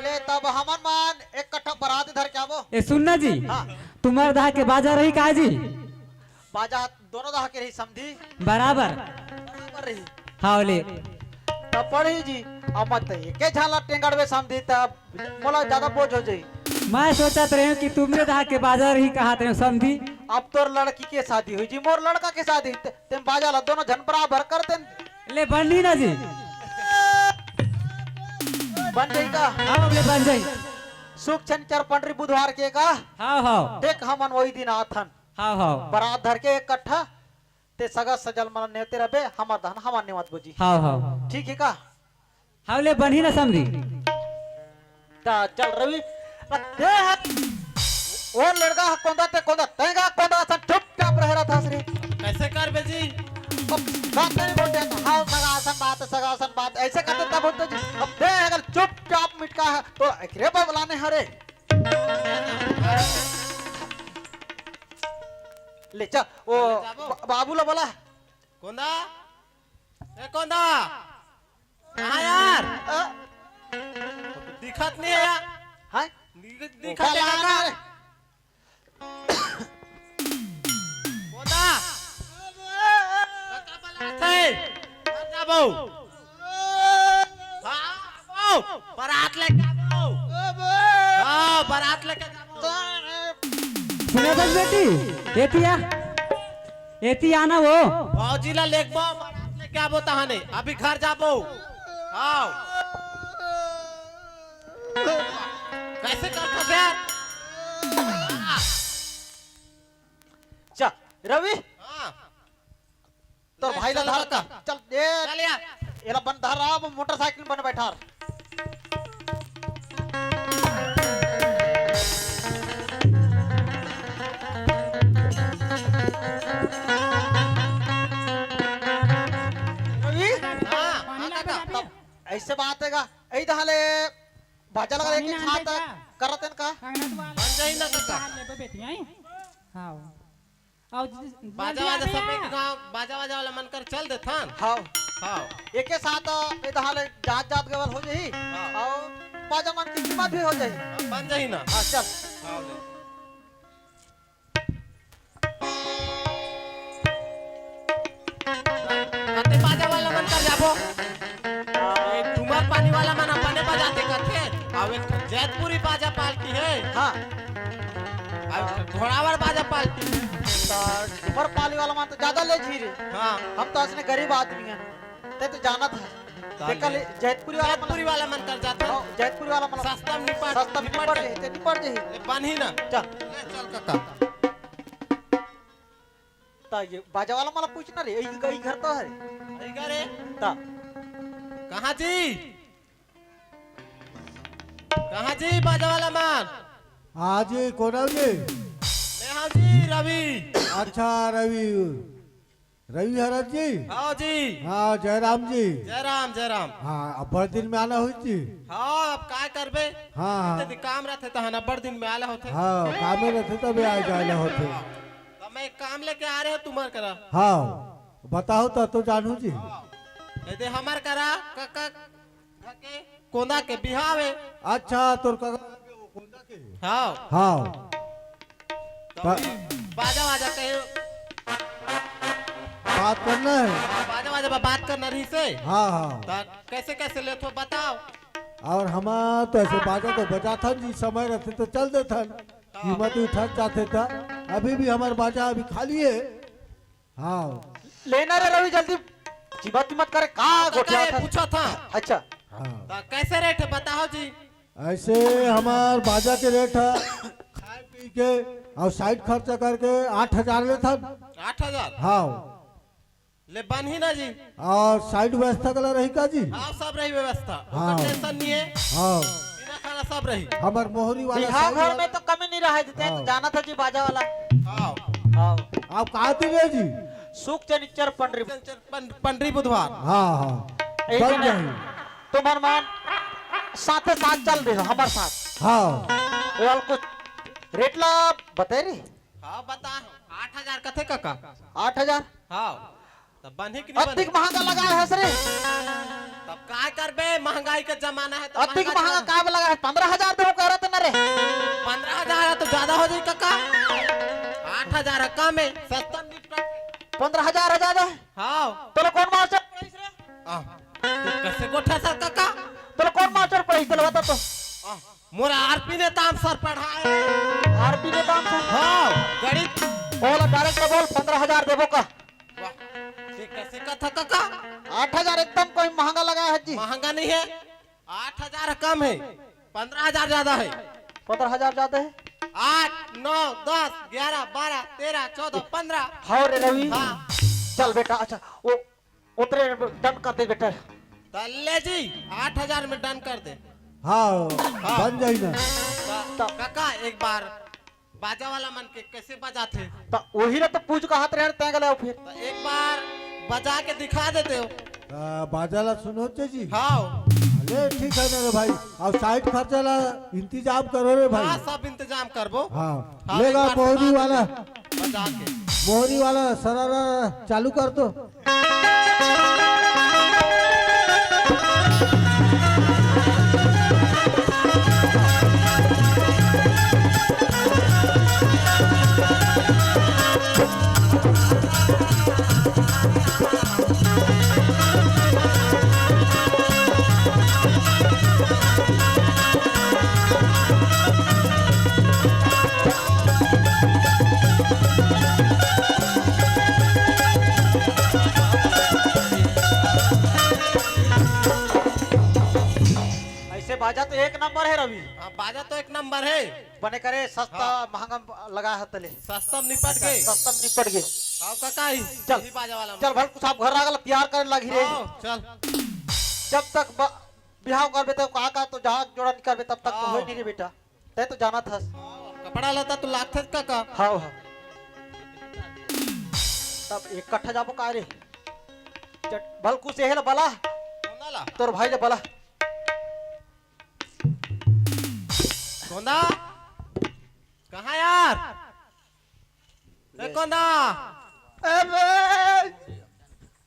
ले तब हमन मन एक कट्ठा बरात धर के आबो। ए सुन ना जी, हाँ। तुम्हार दहा के बाजा रही काहे जी? बाजा दोनों दहा के रही समधी। बराबर। रही। हाँ, ले। त पढ़ी जी, अब मत एके झाला टेंगड़वे समझी, त मोला ज्यादा बोझ हो जाई। मैं सोचत रहे हूँ कि तुमरे दहा के बाजा रही कहा थे समझी। अब तोर लड़की के शादी हुई जी, मोर लड़का के शादी, ते, ते बाजा ला दोनों झन बराबर कर देन। ले बनी ना जी। बन जाई का? हाँ, ले बन जाई। शुक, शनिचर, पंडरी, बुधवार के का? हाँ, हाँ। देख, हमन वही दिन आथन। हाँ, हाँ। बरात धर के इकट्ठा, ते सगा सजल मन नेवते रबे, हमर दहन हमर नेवत बोजी। हाँ, हाँ। ठीक है का? हाँ, ले बनी ना समझी। ता चल रवि, अ, दे हाथ। ओ लड़का ह कोंदा ते कोंदा, तेंगा कोंदा असन चुपचाप रह रहा था श्री। कैसे करबे जी? अब बात नहीं बोलते हैं, हाँ, सगा असन बात, सगा असन बात, ऐसे करते तब होते जी। अब दे अगर चुपचाप मिटका है, तो एकरे बबलाने हरे। ले चल, ओ, ले जाबो। बा-, बाबू ला बोला। कोंदा? ए कोंदा? कहाँ यार? अ? दिखत नहीं है यार। हाँ? दिख-, दिखत है काका? कोंदा? काका बलात है। कहाँ जाबो? हाँ, जाबो। बारात लेके जाबो। हाँ, बारात लेके जाबो। सुने बस बेटी, एती आ, एती आना वो। भौजी ला लेके बारात लेके आबो तहाने, अभी घर जाबो। आओ। कैसे करता यार? चल, रवि। हाँ। तोर ले, भाई ला चल धर। काका। चल, ए, चल यार। एला बन धर, अब मोटरसाइकिल बन बैठार। रवि? हाँ, हाँ, काका। तब ऐसे बात है का? ऐ दहाले बाजा लगा लेके पानी ना खाता आने का? करत हैं का? बन जाही ना, काका। लेबे बेटी, हैं? हाँ। अउ ज-, बाजा जल्दी वाजा आबे सब ना। एक गाँव, बाजा वाजा वाला मन कर चल देथन। हाँ। हाँ। एके साथ, अ, ए दहाले जात जात गवल हो जाही। हाँ। अउ बाजा मन की कीमत भी हो जाही। हाँ, बन जाही ना। हाँ, चल। हाँ, ले। कते बाजा वाला मन कर जाबो? ए, धुमर पानी वाला मन अपने बजाते कथे। अब एक जैतपुरी बाजा पार्टी है। हाँ। अब घोड़ावर बाजा पार्टी। त ऊपर पाली वाला मन तो ज्यादा ले जी रे। हाँ। हम तो असने गरीब आदमी हैं। ते तो जानत है। ताले। देखा ले, जैतपुरी वाला जैतपुरी वाला मन कर जाता। हाँ, जैतपुरी वाला मन। सस्ता में निपट, सस्ता में निपट निपट जाए। जाए, ते निपट जाए। ले, बांधी ना। चल। ले, चल काका। ता ये बाजा वाला मन पूछना रे, यही, यही घर तो है। यही घर है। ता। कहाँ जी? कहाँ जी बाजा वाला मन? हाँ जी, कोन हव जी? मैं हूँ जी रवि। अच्छा, रवि, रवि हरत जी? हाँ जी। हाँ, जयराम जी। जयराम, जयराम। हाँ, अब बड़ दिन में आना हुई जी। हाँ, अब काय करबे? हाँ, हाँ। इतने काम रहते तो हना बड़ दिन में आला होते। हाँ, कामे रहते तबे आ जाए ला होते। हाँ। तो मैं एक काम लेके आ रहे हूँ तुम्हारे करा। हाँ, बताओ तो, तो जानू जी। हाँ। ये दे हमार करा, क-, क-, के कोंदा के बिहाव है। अच्छा, तोर कका के वो कोंदा के? हाँ। हाँ। तो का- बाजा वाजा कहे। बात करना है। हाँ, बाजा वाजा बा-, बात करना रही से। हाँ, हाँ। तो कैसे कैसे लेथो बताओ। और हमार तो ऐसे बाजा तो बजाथन जी, समय रहते तो चल देथन। हाँ। कीमत उठत जाते था। अभी भी हमार बाजा अभी खाली है। हाँ। लेना रे रवि, जल्दी। चिबा तिमत करे, का हाँ, तो गोठिया कहे, था? पूछा था। अच्छा। हाँ। तो कैसे रेट है, बताओ जी। ऐसे हमार बाजा के रेट है, खाए पी के और साइड खर्चा करके आठ हजार लेथन। आठ हजार? हाँ। ले बांधी ना जी। और साइड व्यवस्था कला रही का जी? हाँ, सब रही व्यवस्था। हाँ। ओकर टेंशन नहीं है। हाँ। पीना खाना सब रही। हमार मोहरी वाला बिहाव साइड घर वाला में तो कमी नहीं रहा, जितने हाँ। तो जाना था जी बाजा वाला। हाँ। हाँ। आप कहाँ थे जी? सुक चनिचर पंडरी। चनिचर पन-, पंडरी बुधवार। हाँ, हाँ। यही बन जने जाही। तुम्हार मान साथे साथ चल रहे हो, हमारे साथ। हाँ। वाल कुछ रेट ला बताए रही? हाँ, बता। आठ हजार कथे काका? आठ हजार? हाँ। तब बने कि नहीं अतिक बने? महंगा लगा है सर। तब काय करबे, महंगाई का जमाना है, तो अतिक महंगा महंगा तो का लगा है? पन्द्रह हजार दे कह रहा था ना रे। पन्द्रह हजार है तो ज्यादा हो जाए काका। आठ हजार है कम है, सस्ता में निपटा। पन्द्रह हजार है ज्यादा है? हाँ। तोला कौन मास्टर तू कैसे गोठा सर काका? तोला कौन मास्टर पढ़ाई, तोला बता तो। आ, मोर आरपी ने ताम सर पढ़ाए। आरपी ने ताम सर? हाँ, गणित। ओला डायरेक्ट बोल, पंद्रह हजार देबो का? वाह, ये कैसे कथा काका? आठ हजार एकदम कोई महंगा लगा है जी। महंगा नहीं है, आठ हजार कम है, पंद्रह हजार ज्यादा है। पंद्रह हजार ज्यादा है? आठ, नौ, दस, ग्यारह, बारह, तेरह, चौदह, पंद्रह। हाँ रे रवि। हाँ। चल बेटा, अच्छा, वो उतरे डन कर दे बेटा। तल्ले जी, आठ हजार में डन कर दे। हाँ, हाँ। बन जाई ना। त-, काका, एक बार बाजा वाला मन के कैसे बजाथे? त वही ला तो पूछ कहत रहे, तैं गले फिर। त एक बार बजा के दिखा देते हो। आ, बाजा ला सुनो जी। हाँ। ले ठीक है ना रे भाई, अब साइड खर्चा ला इंतजाम करो रे भाई। हाँ, सब इंतजाम करबो। हाँ, हाँ, लेगा एक बार मोहरी सुना वाला। दे। बजा के। मोहरी वाला सरारा चालू कर दो। ऐसे बाजा तो एक नंबर है रवि। हाँ, बाजा तो एक नंबर है। बने करे सस्ता हाँ। महंगा लगा है तले। सस्ता में निपट अच्छा, गए। सस्ता में निपट गए। हाँ काका ही। चल। यही बाजा वाला चल भल कुछ आप घर आ गल प्यार करे लगी रे। हाँ, चल। जब तक ब-, बिहाव करबे तब का का तो जहाँ जोड़ा नहीं करबे तब तक तो हाँ। होई नहीं रे बेटा। तै तो जानत हस। कपड़ा लता तो लागथे काका। हाँ, हाँ। तब एक कट्ठा जाबो का रे? चट, भलकू से हेल बला। कोंदा ला? तोर भाई ले बला। कोंदा? कहाँ यार? ए ले। कोंदा? अबे!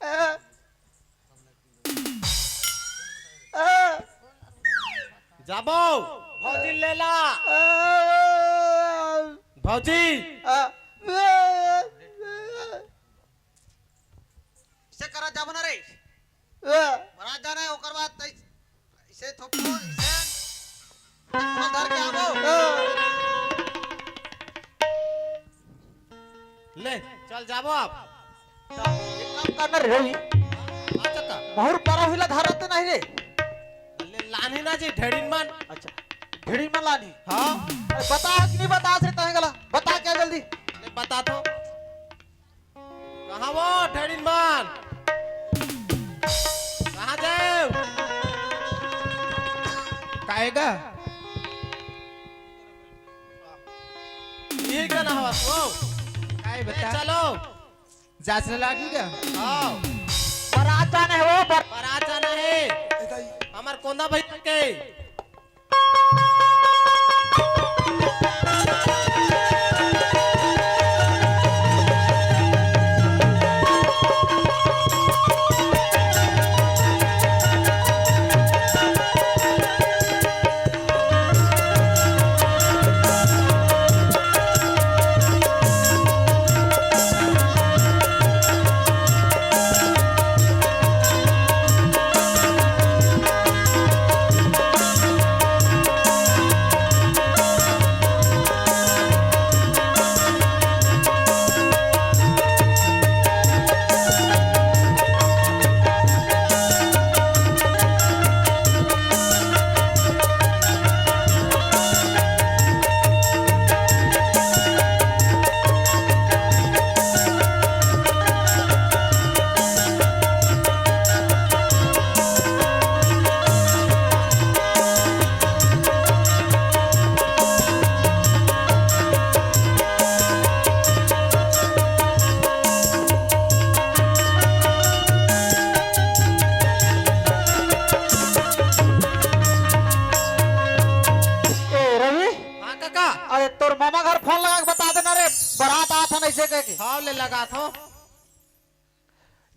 ए! ए! जाबो, भौजी ले ला। ए! भौजी। ए! इसे करा जाबो ना रे। ए! बरात जाना है, ओकर बाद तै इसे थोपो, इसे थोड़ा धर के आबो। ए! ले, चल जाबो आप। एक काम करना रे रवि। अच्छा का? बहुत बड़ा हुईला धारा तो नहीं रे। ले, लानी ना जी, ढेड़िन मन। अच्छा, ढेड़िन मन लानी। हाँ। अरे बता कि नहीं बता से तहे गला। बता क्या जल्दी? ले, बता तो। कहाँ वो ढेड़िन मन? कहाँ जाए? काएगा? ये गाना हवा, वो। काय ए, बता? चलो। जांच ला लागी गा? आओ। बारात जाना है वो, बर- बारात जाना है। ए दाई। हमार कोंदा भाई के। ए, रवि? हाँ, काका। अरे, तोर मामा घर फोन लगा के बता देना रे, बारात आत हन ऐसे कह के। हाँ, ले लगात हों।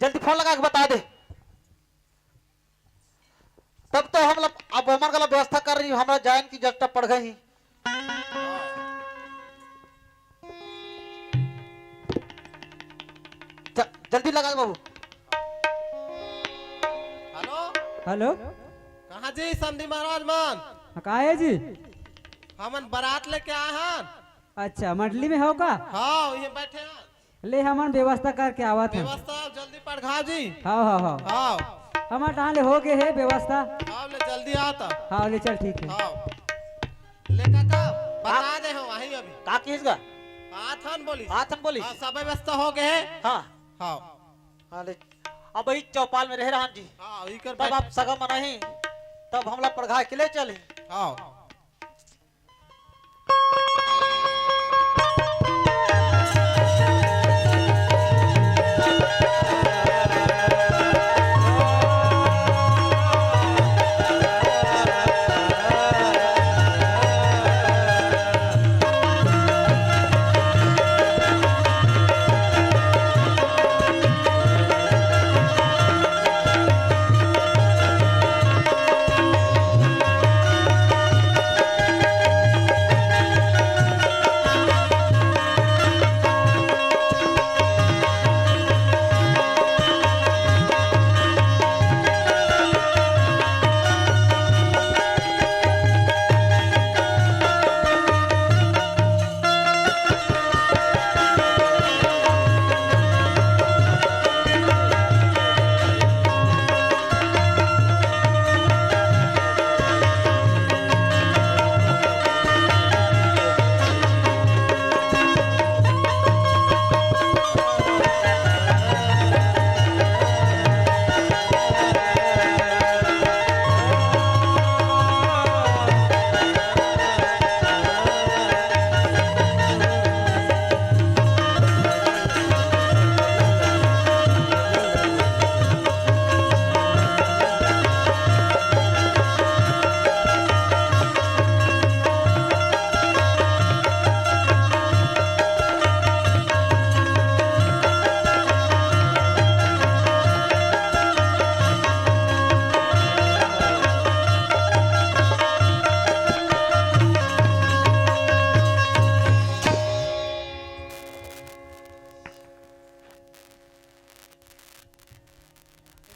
जल्दी फोन लगा के बता दे। तब तो हम लोग, अब हमर गला व्यवस्था कर रही, हमरा जायन की जस्ता पड़ गई। ज-, जल्दी लगा दे बाबू। हेलो। कहाँ जी समधी महाराज मन? हाँ, का हे जी? हमन बारात लेके आए हन। अच्छा, मंडली में हो का? हाँ, इहें बैठे हन। ले, हमन व्यवस्था करके आवत हन। व्यवस्था जल्दी पड़घाव जी। हाँ, हाँ, हाँ। हाँ। हमर डहान ले हो गे हे व्यवस्था। हाँ, ले जल्दी आ त। हाँ, ले चल, ठीक हे। हाँ। ले काका, बता दे हो, वहीं अभी। का किहिस गा? आथन बोलिस। आथन बोलिस। हाँ, सब व्यवस्था हो गे हे। हाँ। हाँ। हाँ, ले। अब वही चौपाल में रहे रहन जी। हाँ, वही कर तब बैठ। आप सगा मनाही, तब हमला पड़घा के ले चली। हाँ।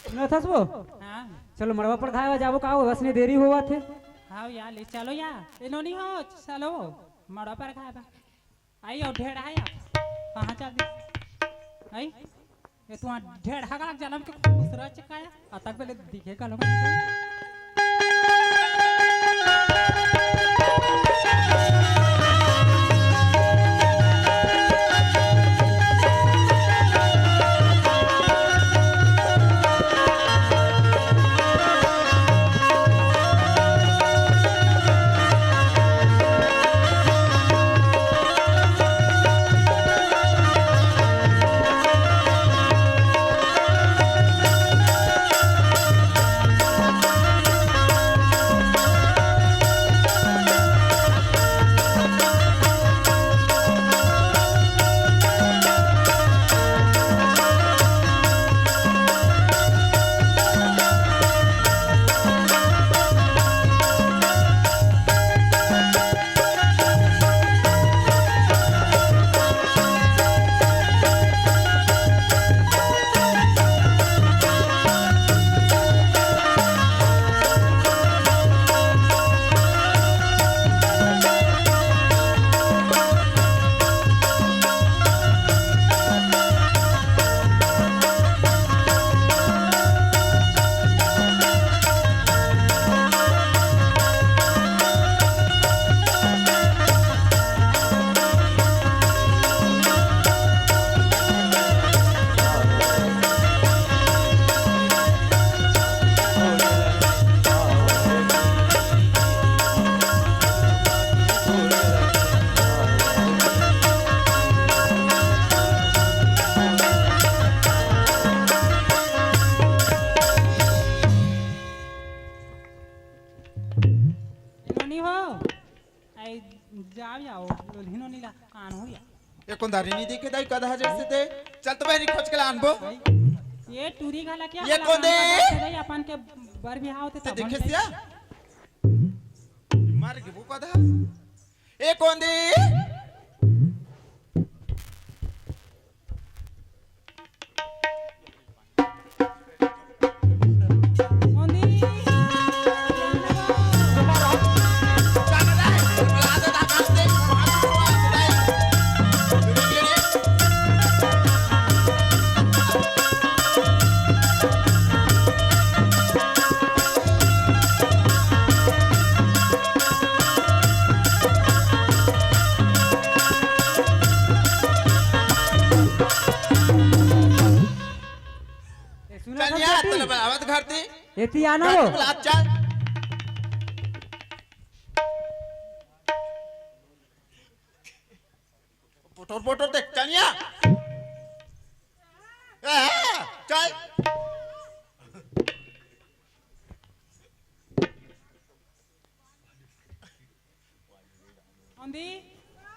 सुनत हस वो? हाँ। चलो, मड़वा पड़घाय बर जाबो का, वइसने देरी होवत हे। हाँ यार, ले चलो यार। ए नोनी हो, चलो। मड़वा पड़घाय बर। आई अउ ढेढ़ा या। कहाँ चल दी? आई? ए तू ढेढ़ा का जनम के खुसरा चकाया। अतक बेले दिखे का लोग। नोनी हो, आई जाओ, जाओ, लोल्हिनो नीला कान हो या। ए कोंदारी नी देखे दाई, कदहा जैसे ते। चल तो बहनी खोज के लानबो। भाई, ये टूरी घला क्या ये घला कौन दे? काम करत हे भाई, अपन के बर बिहाव ते ते तब देखे हम सिया? मार के वो कदहा। ए कोंदी। कोंदी। घर ती। एती आना घर वो। ती बुला, चल। पोटोर, पोटोर देख, चल यहाँ। ए, चल। औंधी,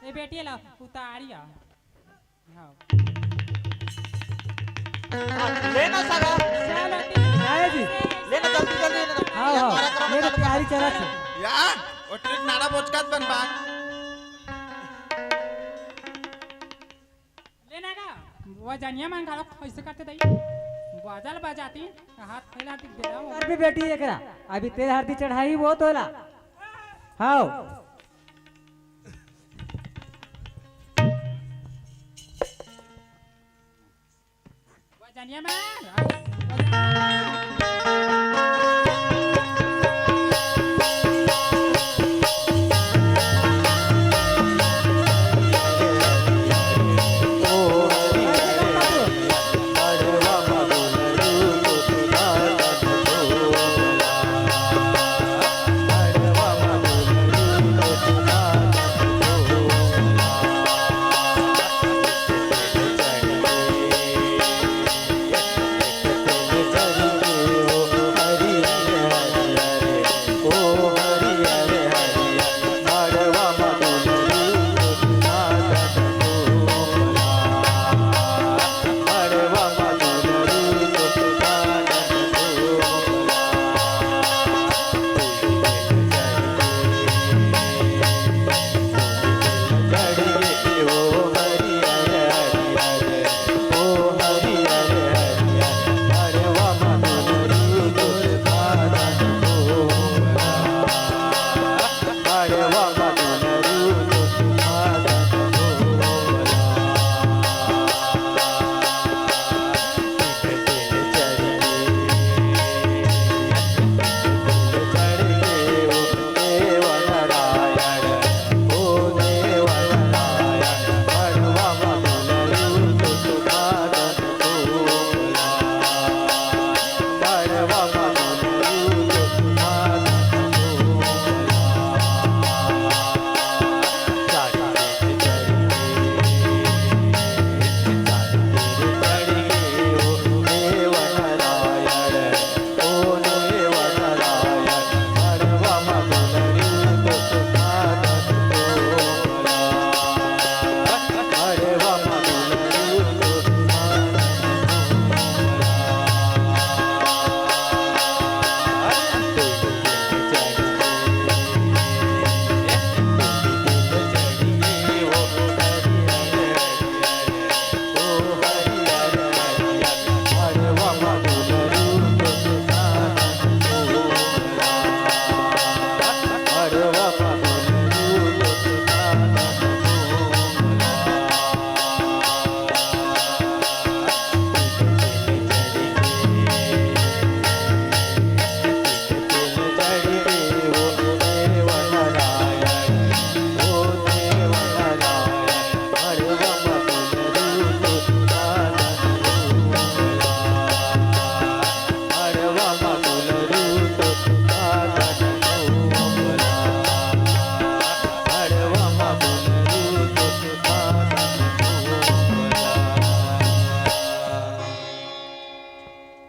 ए बेटी ला उतारी आ। हाँ। हाँ, लेना सारा। चलो, ठीक है। आए जी। लेना जल्दी, जल्दी, लेना। हाँ, ये हाँ, कार्यक्रम मेरी चालू तैयारी कर। चला थी। या, वो ट्रिक नारा बोचकात बन बा। लेना का? वो जनिया मन घलो कैसे करते दई? बाजल बजाती, हाथ फैला दिख दे रहा हूँ। अरे बेटी, एकरा अभी तेल हरदी चढ़ाई वो तोला। हाँ। वो जनिया मन।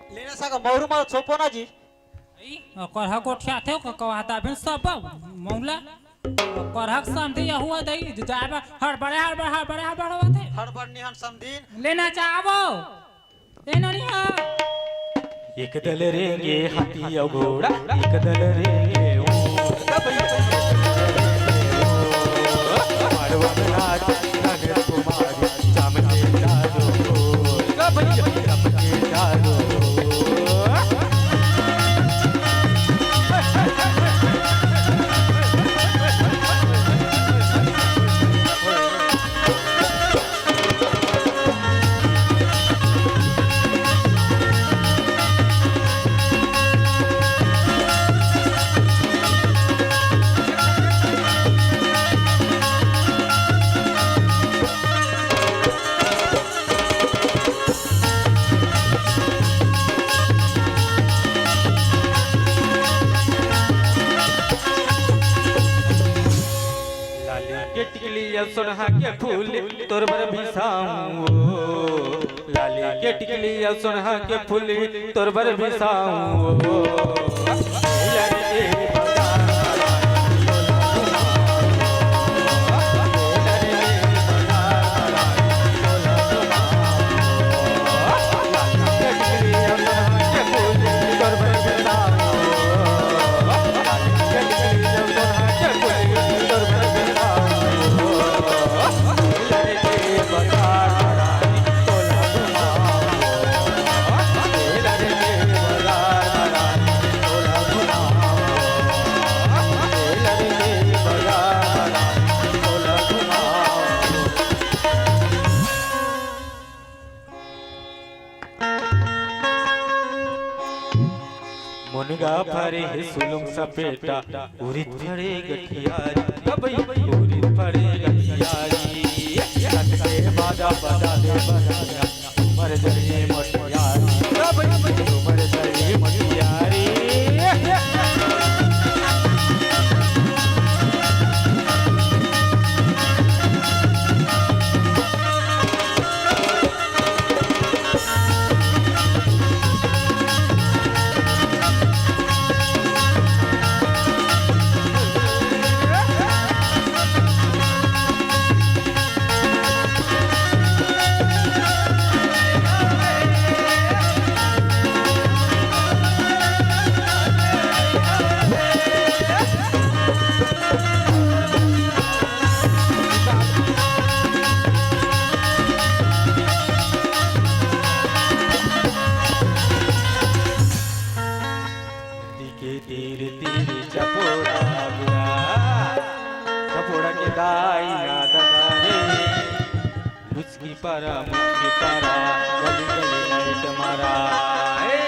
लेना सका मौरू मारो छोपो ना जी। ई, ओकर हक गोठियाथे, ओकर कहत अभिन सब मौला। ओकर हक समधी यहू दई, जाए बर हड़बड़े, हड़बड़, हड़बड़े, हड़बड़ होवत हे। हड़बड़ निहन समधी। लेना चाहबो। तेनो निहा। एक दल रेंगे हाथी अउ घोड़ा, एक दल रेंगे ऊंट। पार्वत नाच नगर कुमारी, चमके चारों ओर। चमके चारों ओर। अउ सोनहा के फूल तोर बर बिसाऊं ओ, लाली के टिकली अउ सोनहा के फूल तोर बर बिसाऊं ओ। मुनगा फरे हे सुलुंग सपेटा, उरित फरे गठियारी, अबई उरित फरे गठियारी, कटके बाजा बजा दे बजा, उमर जरी मोटियारी, अबई उमर जरी मोटियारी। नदी के तीर तीर चपोड़ा बुआ, चपोड़ा के दाई ना ददा रे, लुचकी पारा मुचकी पारा, गली गली लाइट मारा। ए!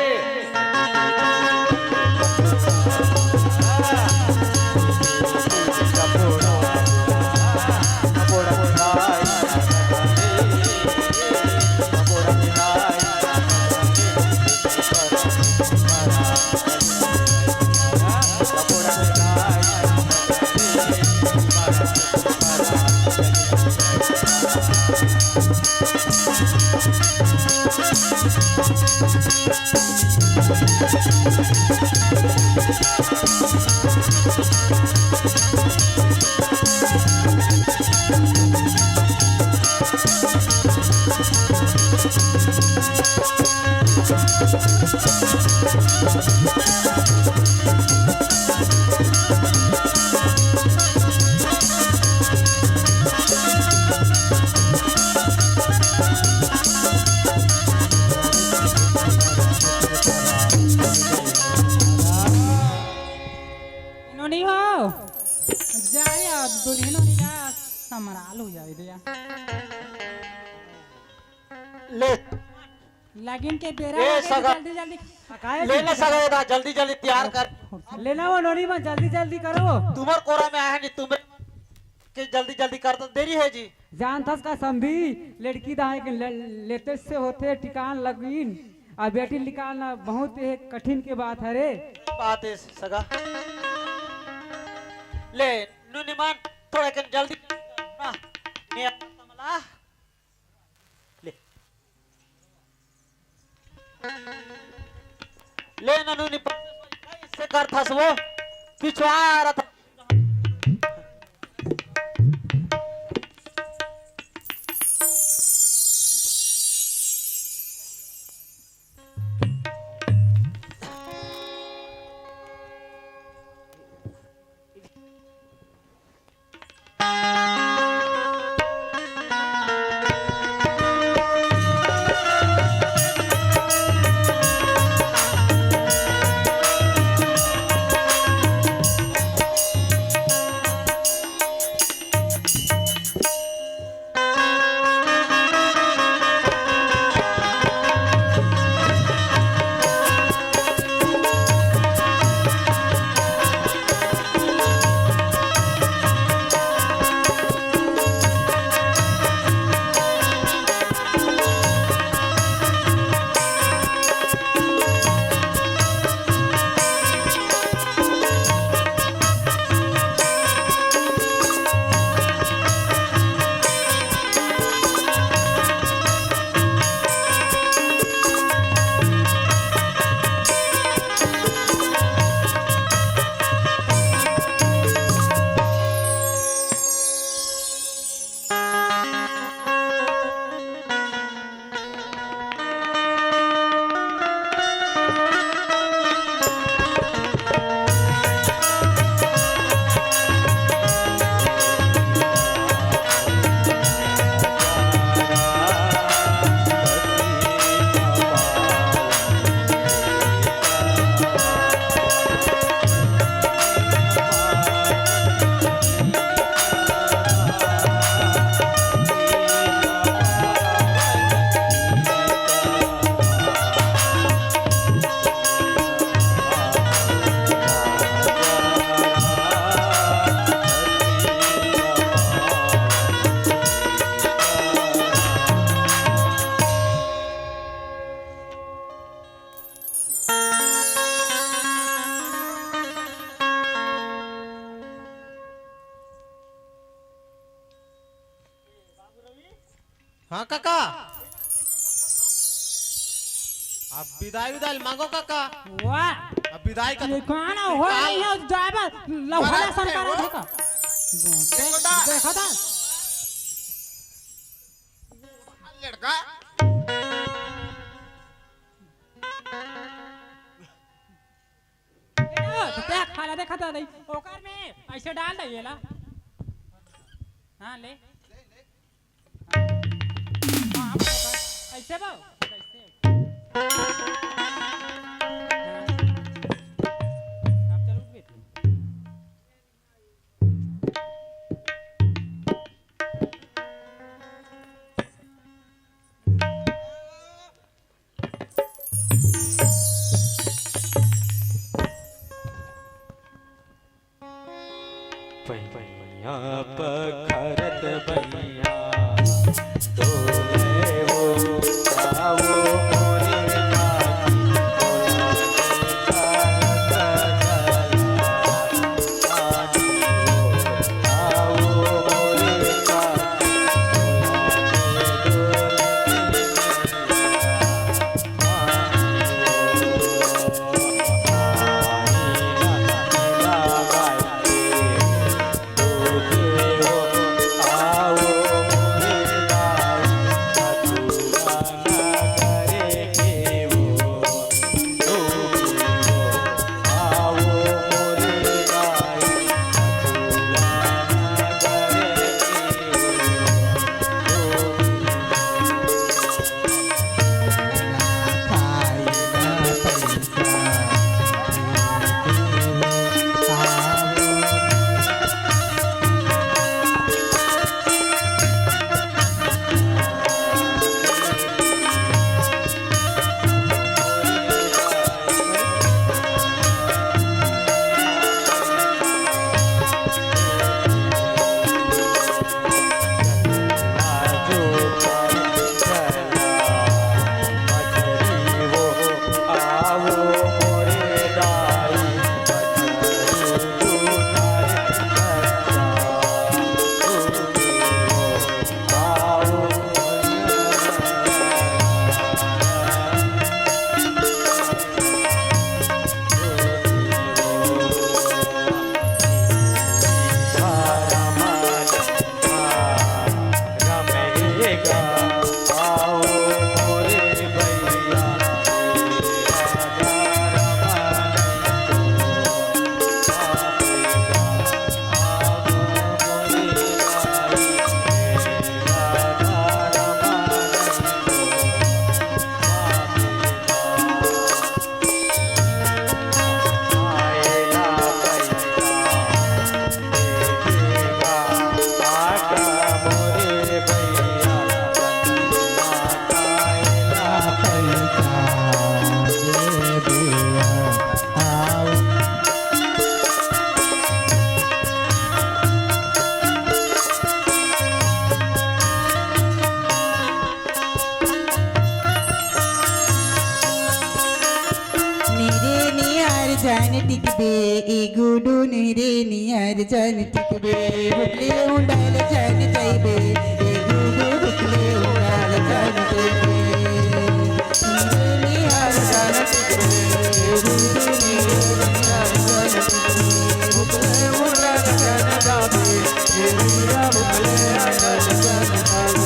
नोनी हो, जाए अब दुल्हन होने का समराल हो जाए दे। ले। लगिन के बेरा ए, लगे तो सगा। जल्दी जल्दी पकाए ले ना दे। सगा, एदा जल्दी जल्दी तैयार कर। लेना वो नोनी मन जल्दी जल्दी करो। तुम्हर कोरा में आए नहीं, तुम्हर के जल्दी जल्दी कर दो, देरी है जी। जानथस का समधी, लड़की दाई के ल-, लेते से होथे ठिकान लगिन, आ बेटी निकालना बहुत एक कठिन के बात हरे। बात है सगा। ले, नोनी मन थोड़ा कन जल्दी ना, मैं समला। ले। ले ननू नी प-, कैसे करथस वो? पिछुआ रथ। हाँ काका, अब बिदाई उदाई मांगो काका। वाह। अब बिदाई का ये कौन हो रही है ड्राइवर? लौहरा सरकार है का? देखो दा। देखो दा। लड़का। ए, तो क्या खाला देखा था नहीं? ओकर में ऐसे डाल दे ये ला। हाँ, ले। हाँ, हाँ, ऐसे बा, ऐसे। हाँ। अब चल उठ बेटी। पैया पखरत पैया डोले वो, आओ मोरे काकी, बोला दे कालका गला। मेरे नियर जान टिकबे, ए गुडू मेरे नियर जान टिकबे, भुखले उंडाल जान जाइबे, ए गुडू भुखले उंडाल जान जाइबे। मेरे नियर जान टिकबे, ए गुडू मेरे नियर जान टिकबे, भुखले उंडाल जान जाइबे, ए गुडू भुखले उंडाल जान जाइबे।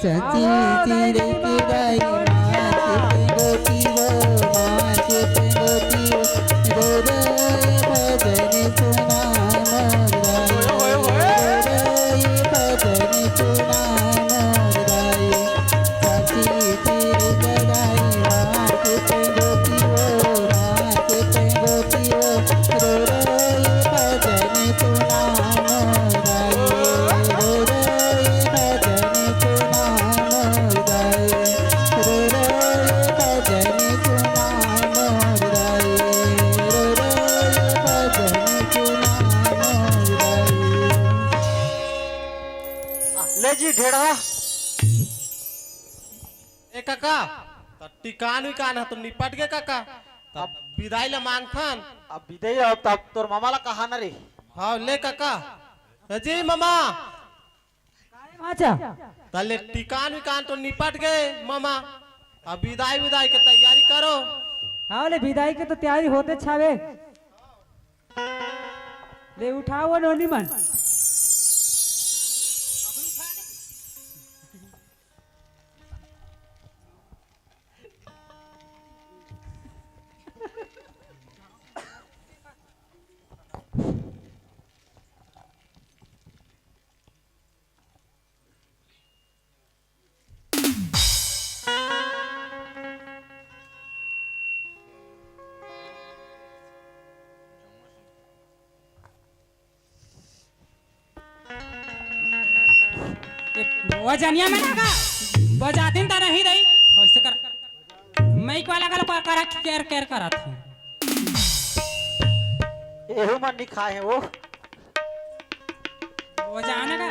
चाची चिरई के दाई माँ के पेंगोटी वो, माँ के पेंगोटी वो, रो रो ये भजन सुना मोर दाई, रो रो ये भजन सुना मोर दाई। चाची चिरई के दाई माँ के पेंगोटी वो, माँ के पेंगोटी वो, रो रो ये भजन सुना मोर दाई। ले जी ढेढ़ा। ए काका, त टिकान विकान ह तो निपट गे काका। अब बिदाई ला मांगथन। अब बिदाई, अब तब तोर मामा ला कहा ना रे। हाँ, ले काका। ए जी मामा। काहे भांचा? तले टिकान विकान तो निपट गए मामा, अब बिदाई विदाई के तैयारी करो। हाँ ले, बिदाई के तो तैयारी होते छावे। ले उठाओ नोनी मन। ए, वो जनिया में ना का बजातिन त नहीं रही। ऐसे कर, माइक वाला गल कर, कर केर केर करत है। एहू मन नहीं खाए हैं वो। वो जाने का।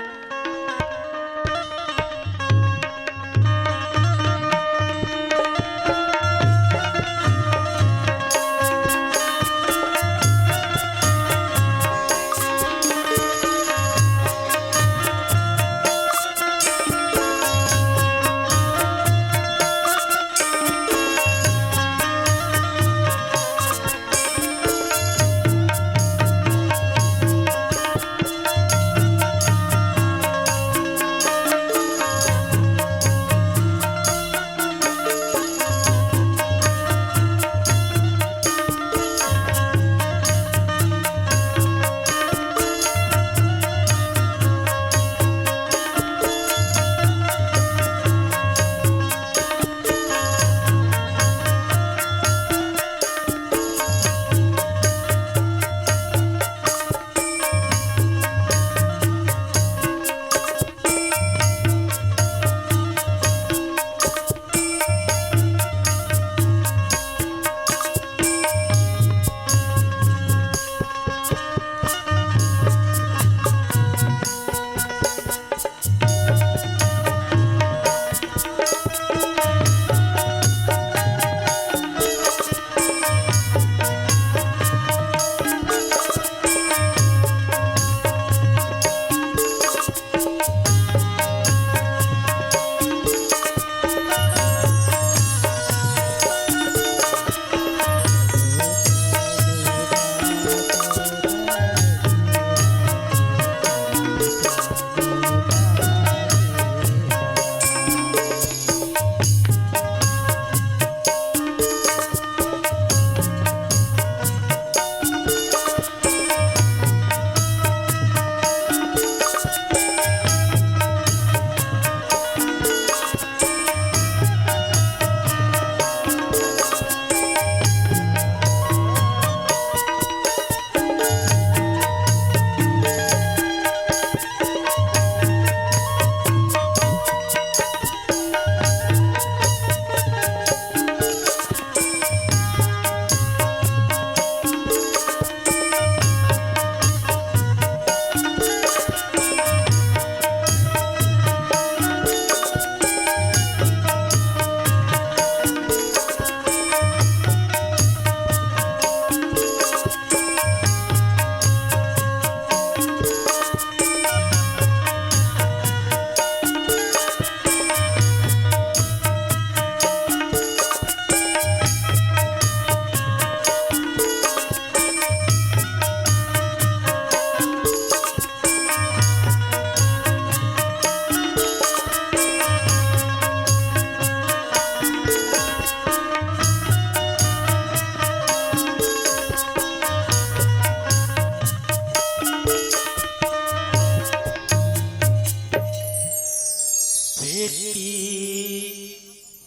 बेटी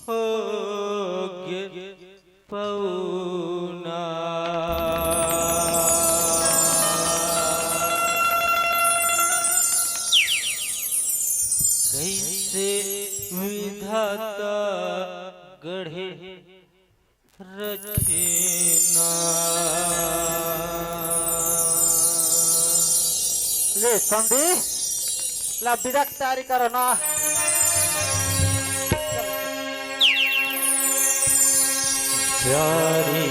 होगे पौना। कइसे विधाता गढ़े रचना। ले समधी, ला बिदा के तैयारी करो ना। जारी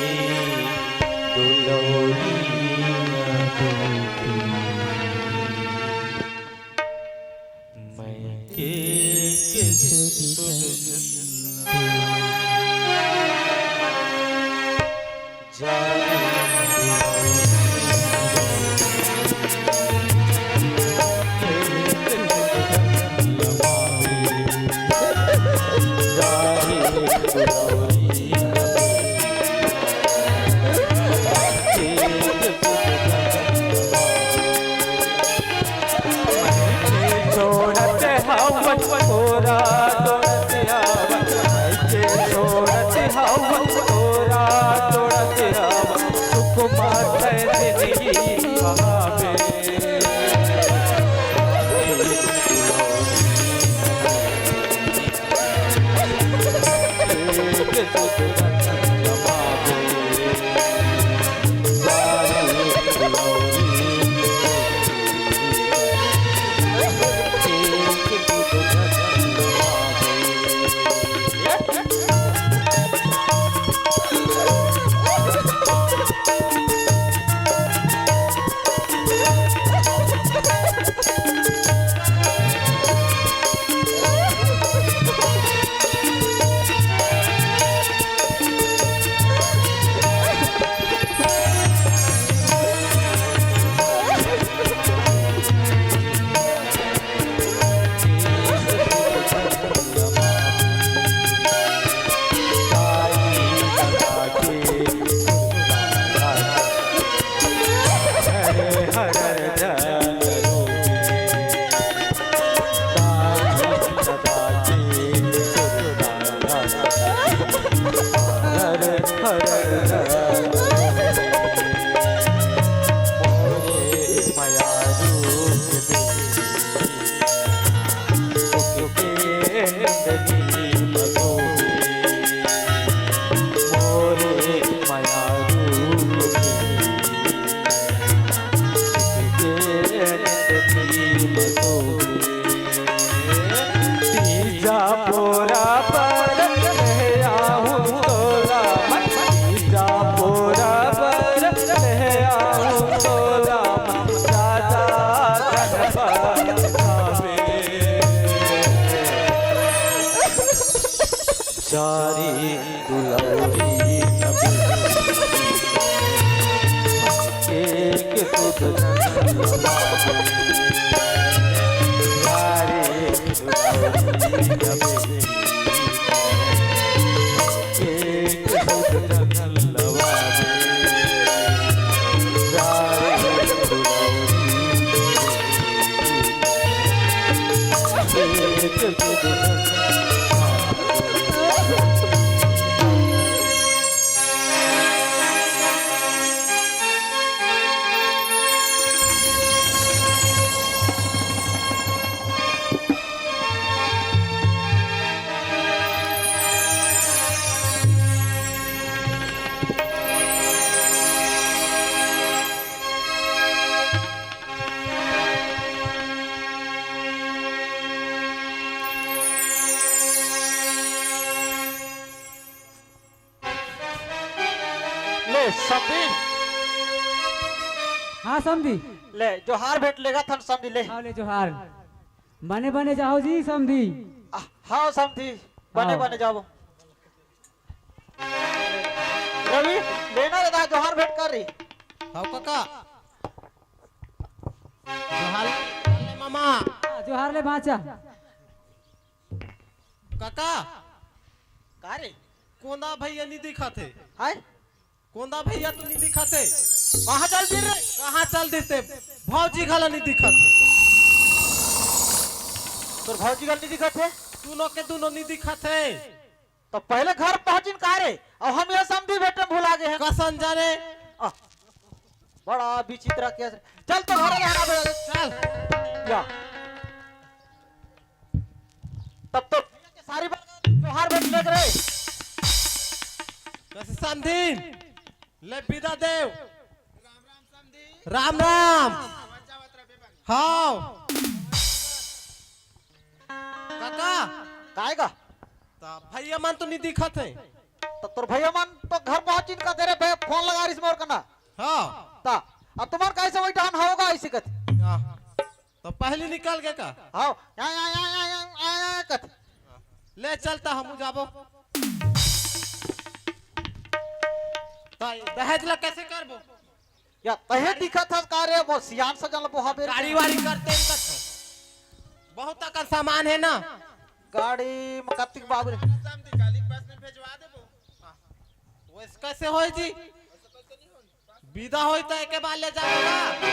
छोड़त हवस तोरा, तोड़त हवस, के छोड़त हवस तोरा, तोड़त हवस, सुकुमार जिंदगी कहावे। ले समधी। हाँ समधी। ले जोहार भेंट लेगत हन समधी ले। हाँ ले जोहार। बने बने जाओ जी समधी। आ, हाँ समधी, बने हाँ। बने जाओ। रवि, लेना रे दा, जोहार भेंट कर रे। हव काका। जोहार ले मामा। जोहार ले बाचा। काका। का रे? कोंदा भैया नी दिखत हे। हाय? कोंदा भैया तो नी दिखत हे। कहाँ चल दिस रे? कहाँ चल दिस ते? भौजी घला नी दिखत हे। तोर भौजी घला नी दिखत हे? दुनों के दुनों नी दिखत हे। त पहले घर पहुंचिन का रे? अउ हम ये समधी भेंटे भुला गे हन। कसन जाने? आ, बड़ा विचित्र केस। चल तो घर जाना बे। चल। या। तब तो सारी बात जोहार भेंट लेग रे। कसे समधी? ले बिदा देव। राम राम। हाव। काका। काय का? त भैया मन तो नी दिखत हे। त तोर भैया मन तो घर पहुंचिन का तेरे पे फोन लगा रिस मोर कना। हाँ। ता, अब तुम्हार कैसे वही डहन होगा ऐसे कथे। या। तो पहली निकल के का? हाँ, या, या, या, या, या, या, या, कथे। ले चलता, हम जाबो। ताई, दहेज ला कैसे करबो? या, तहे दिखत हस का रे, वो सियान सजन ला बोहा बेर। गाड़ी वाड़ी करते हैं कथे। बहुत अकल सामान है ना। गाड़ी में कतिक बाबरे। बस में भेजवा देबो। वो कैसे होई जी? विदा होई तो एके बार ले जाबो ना।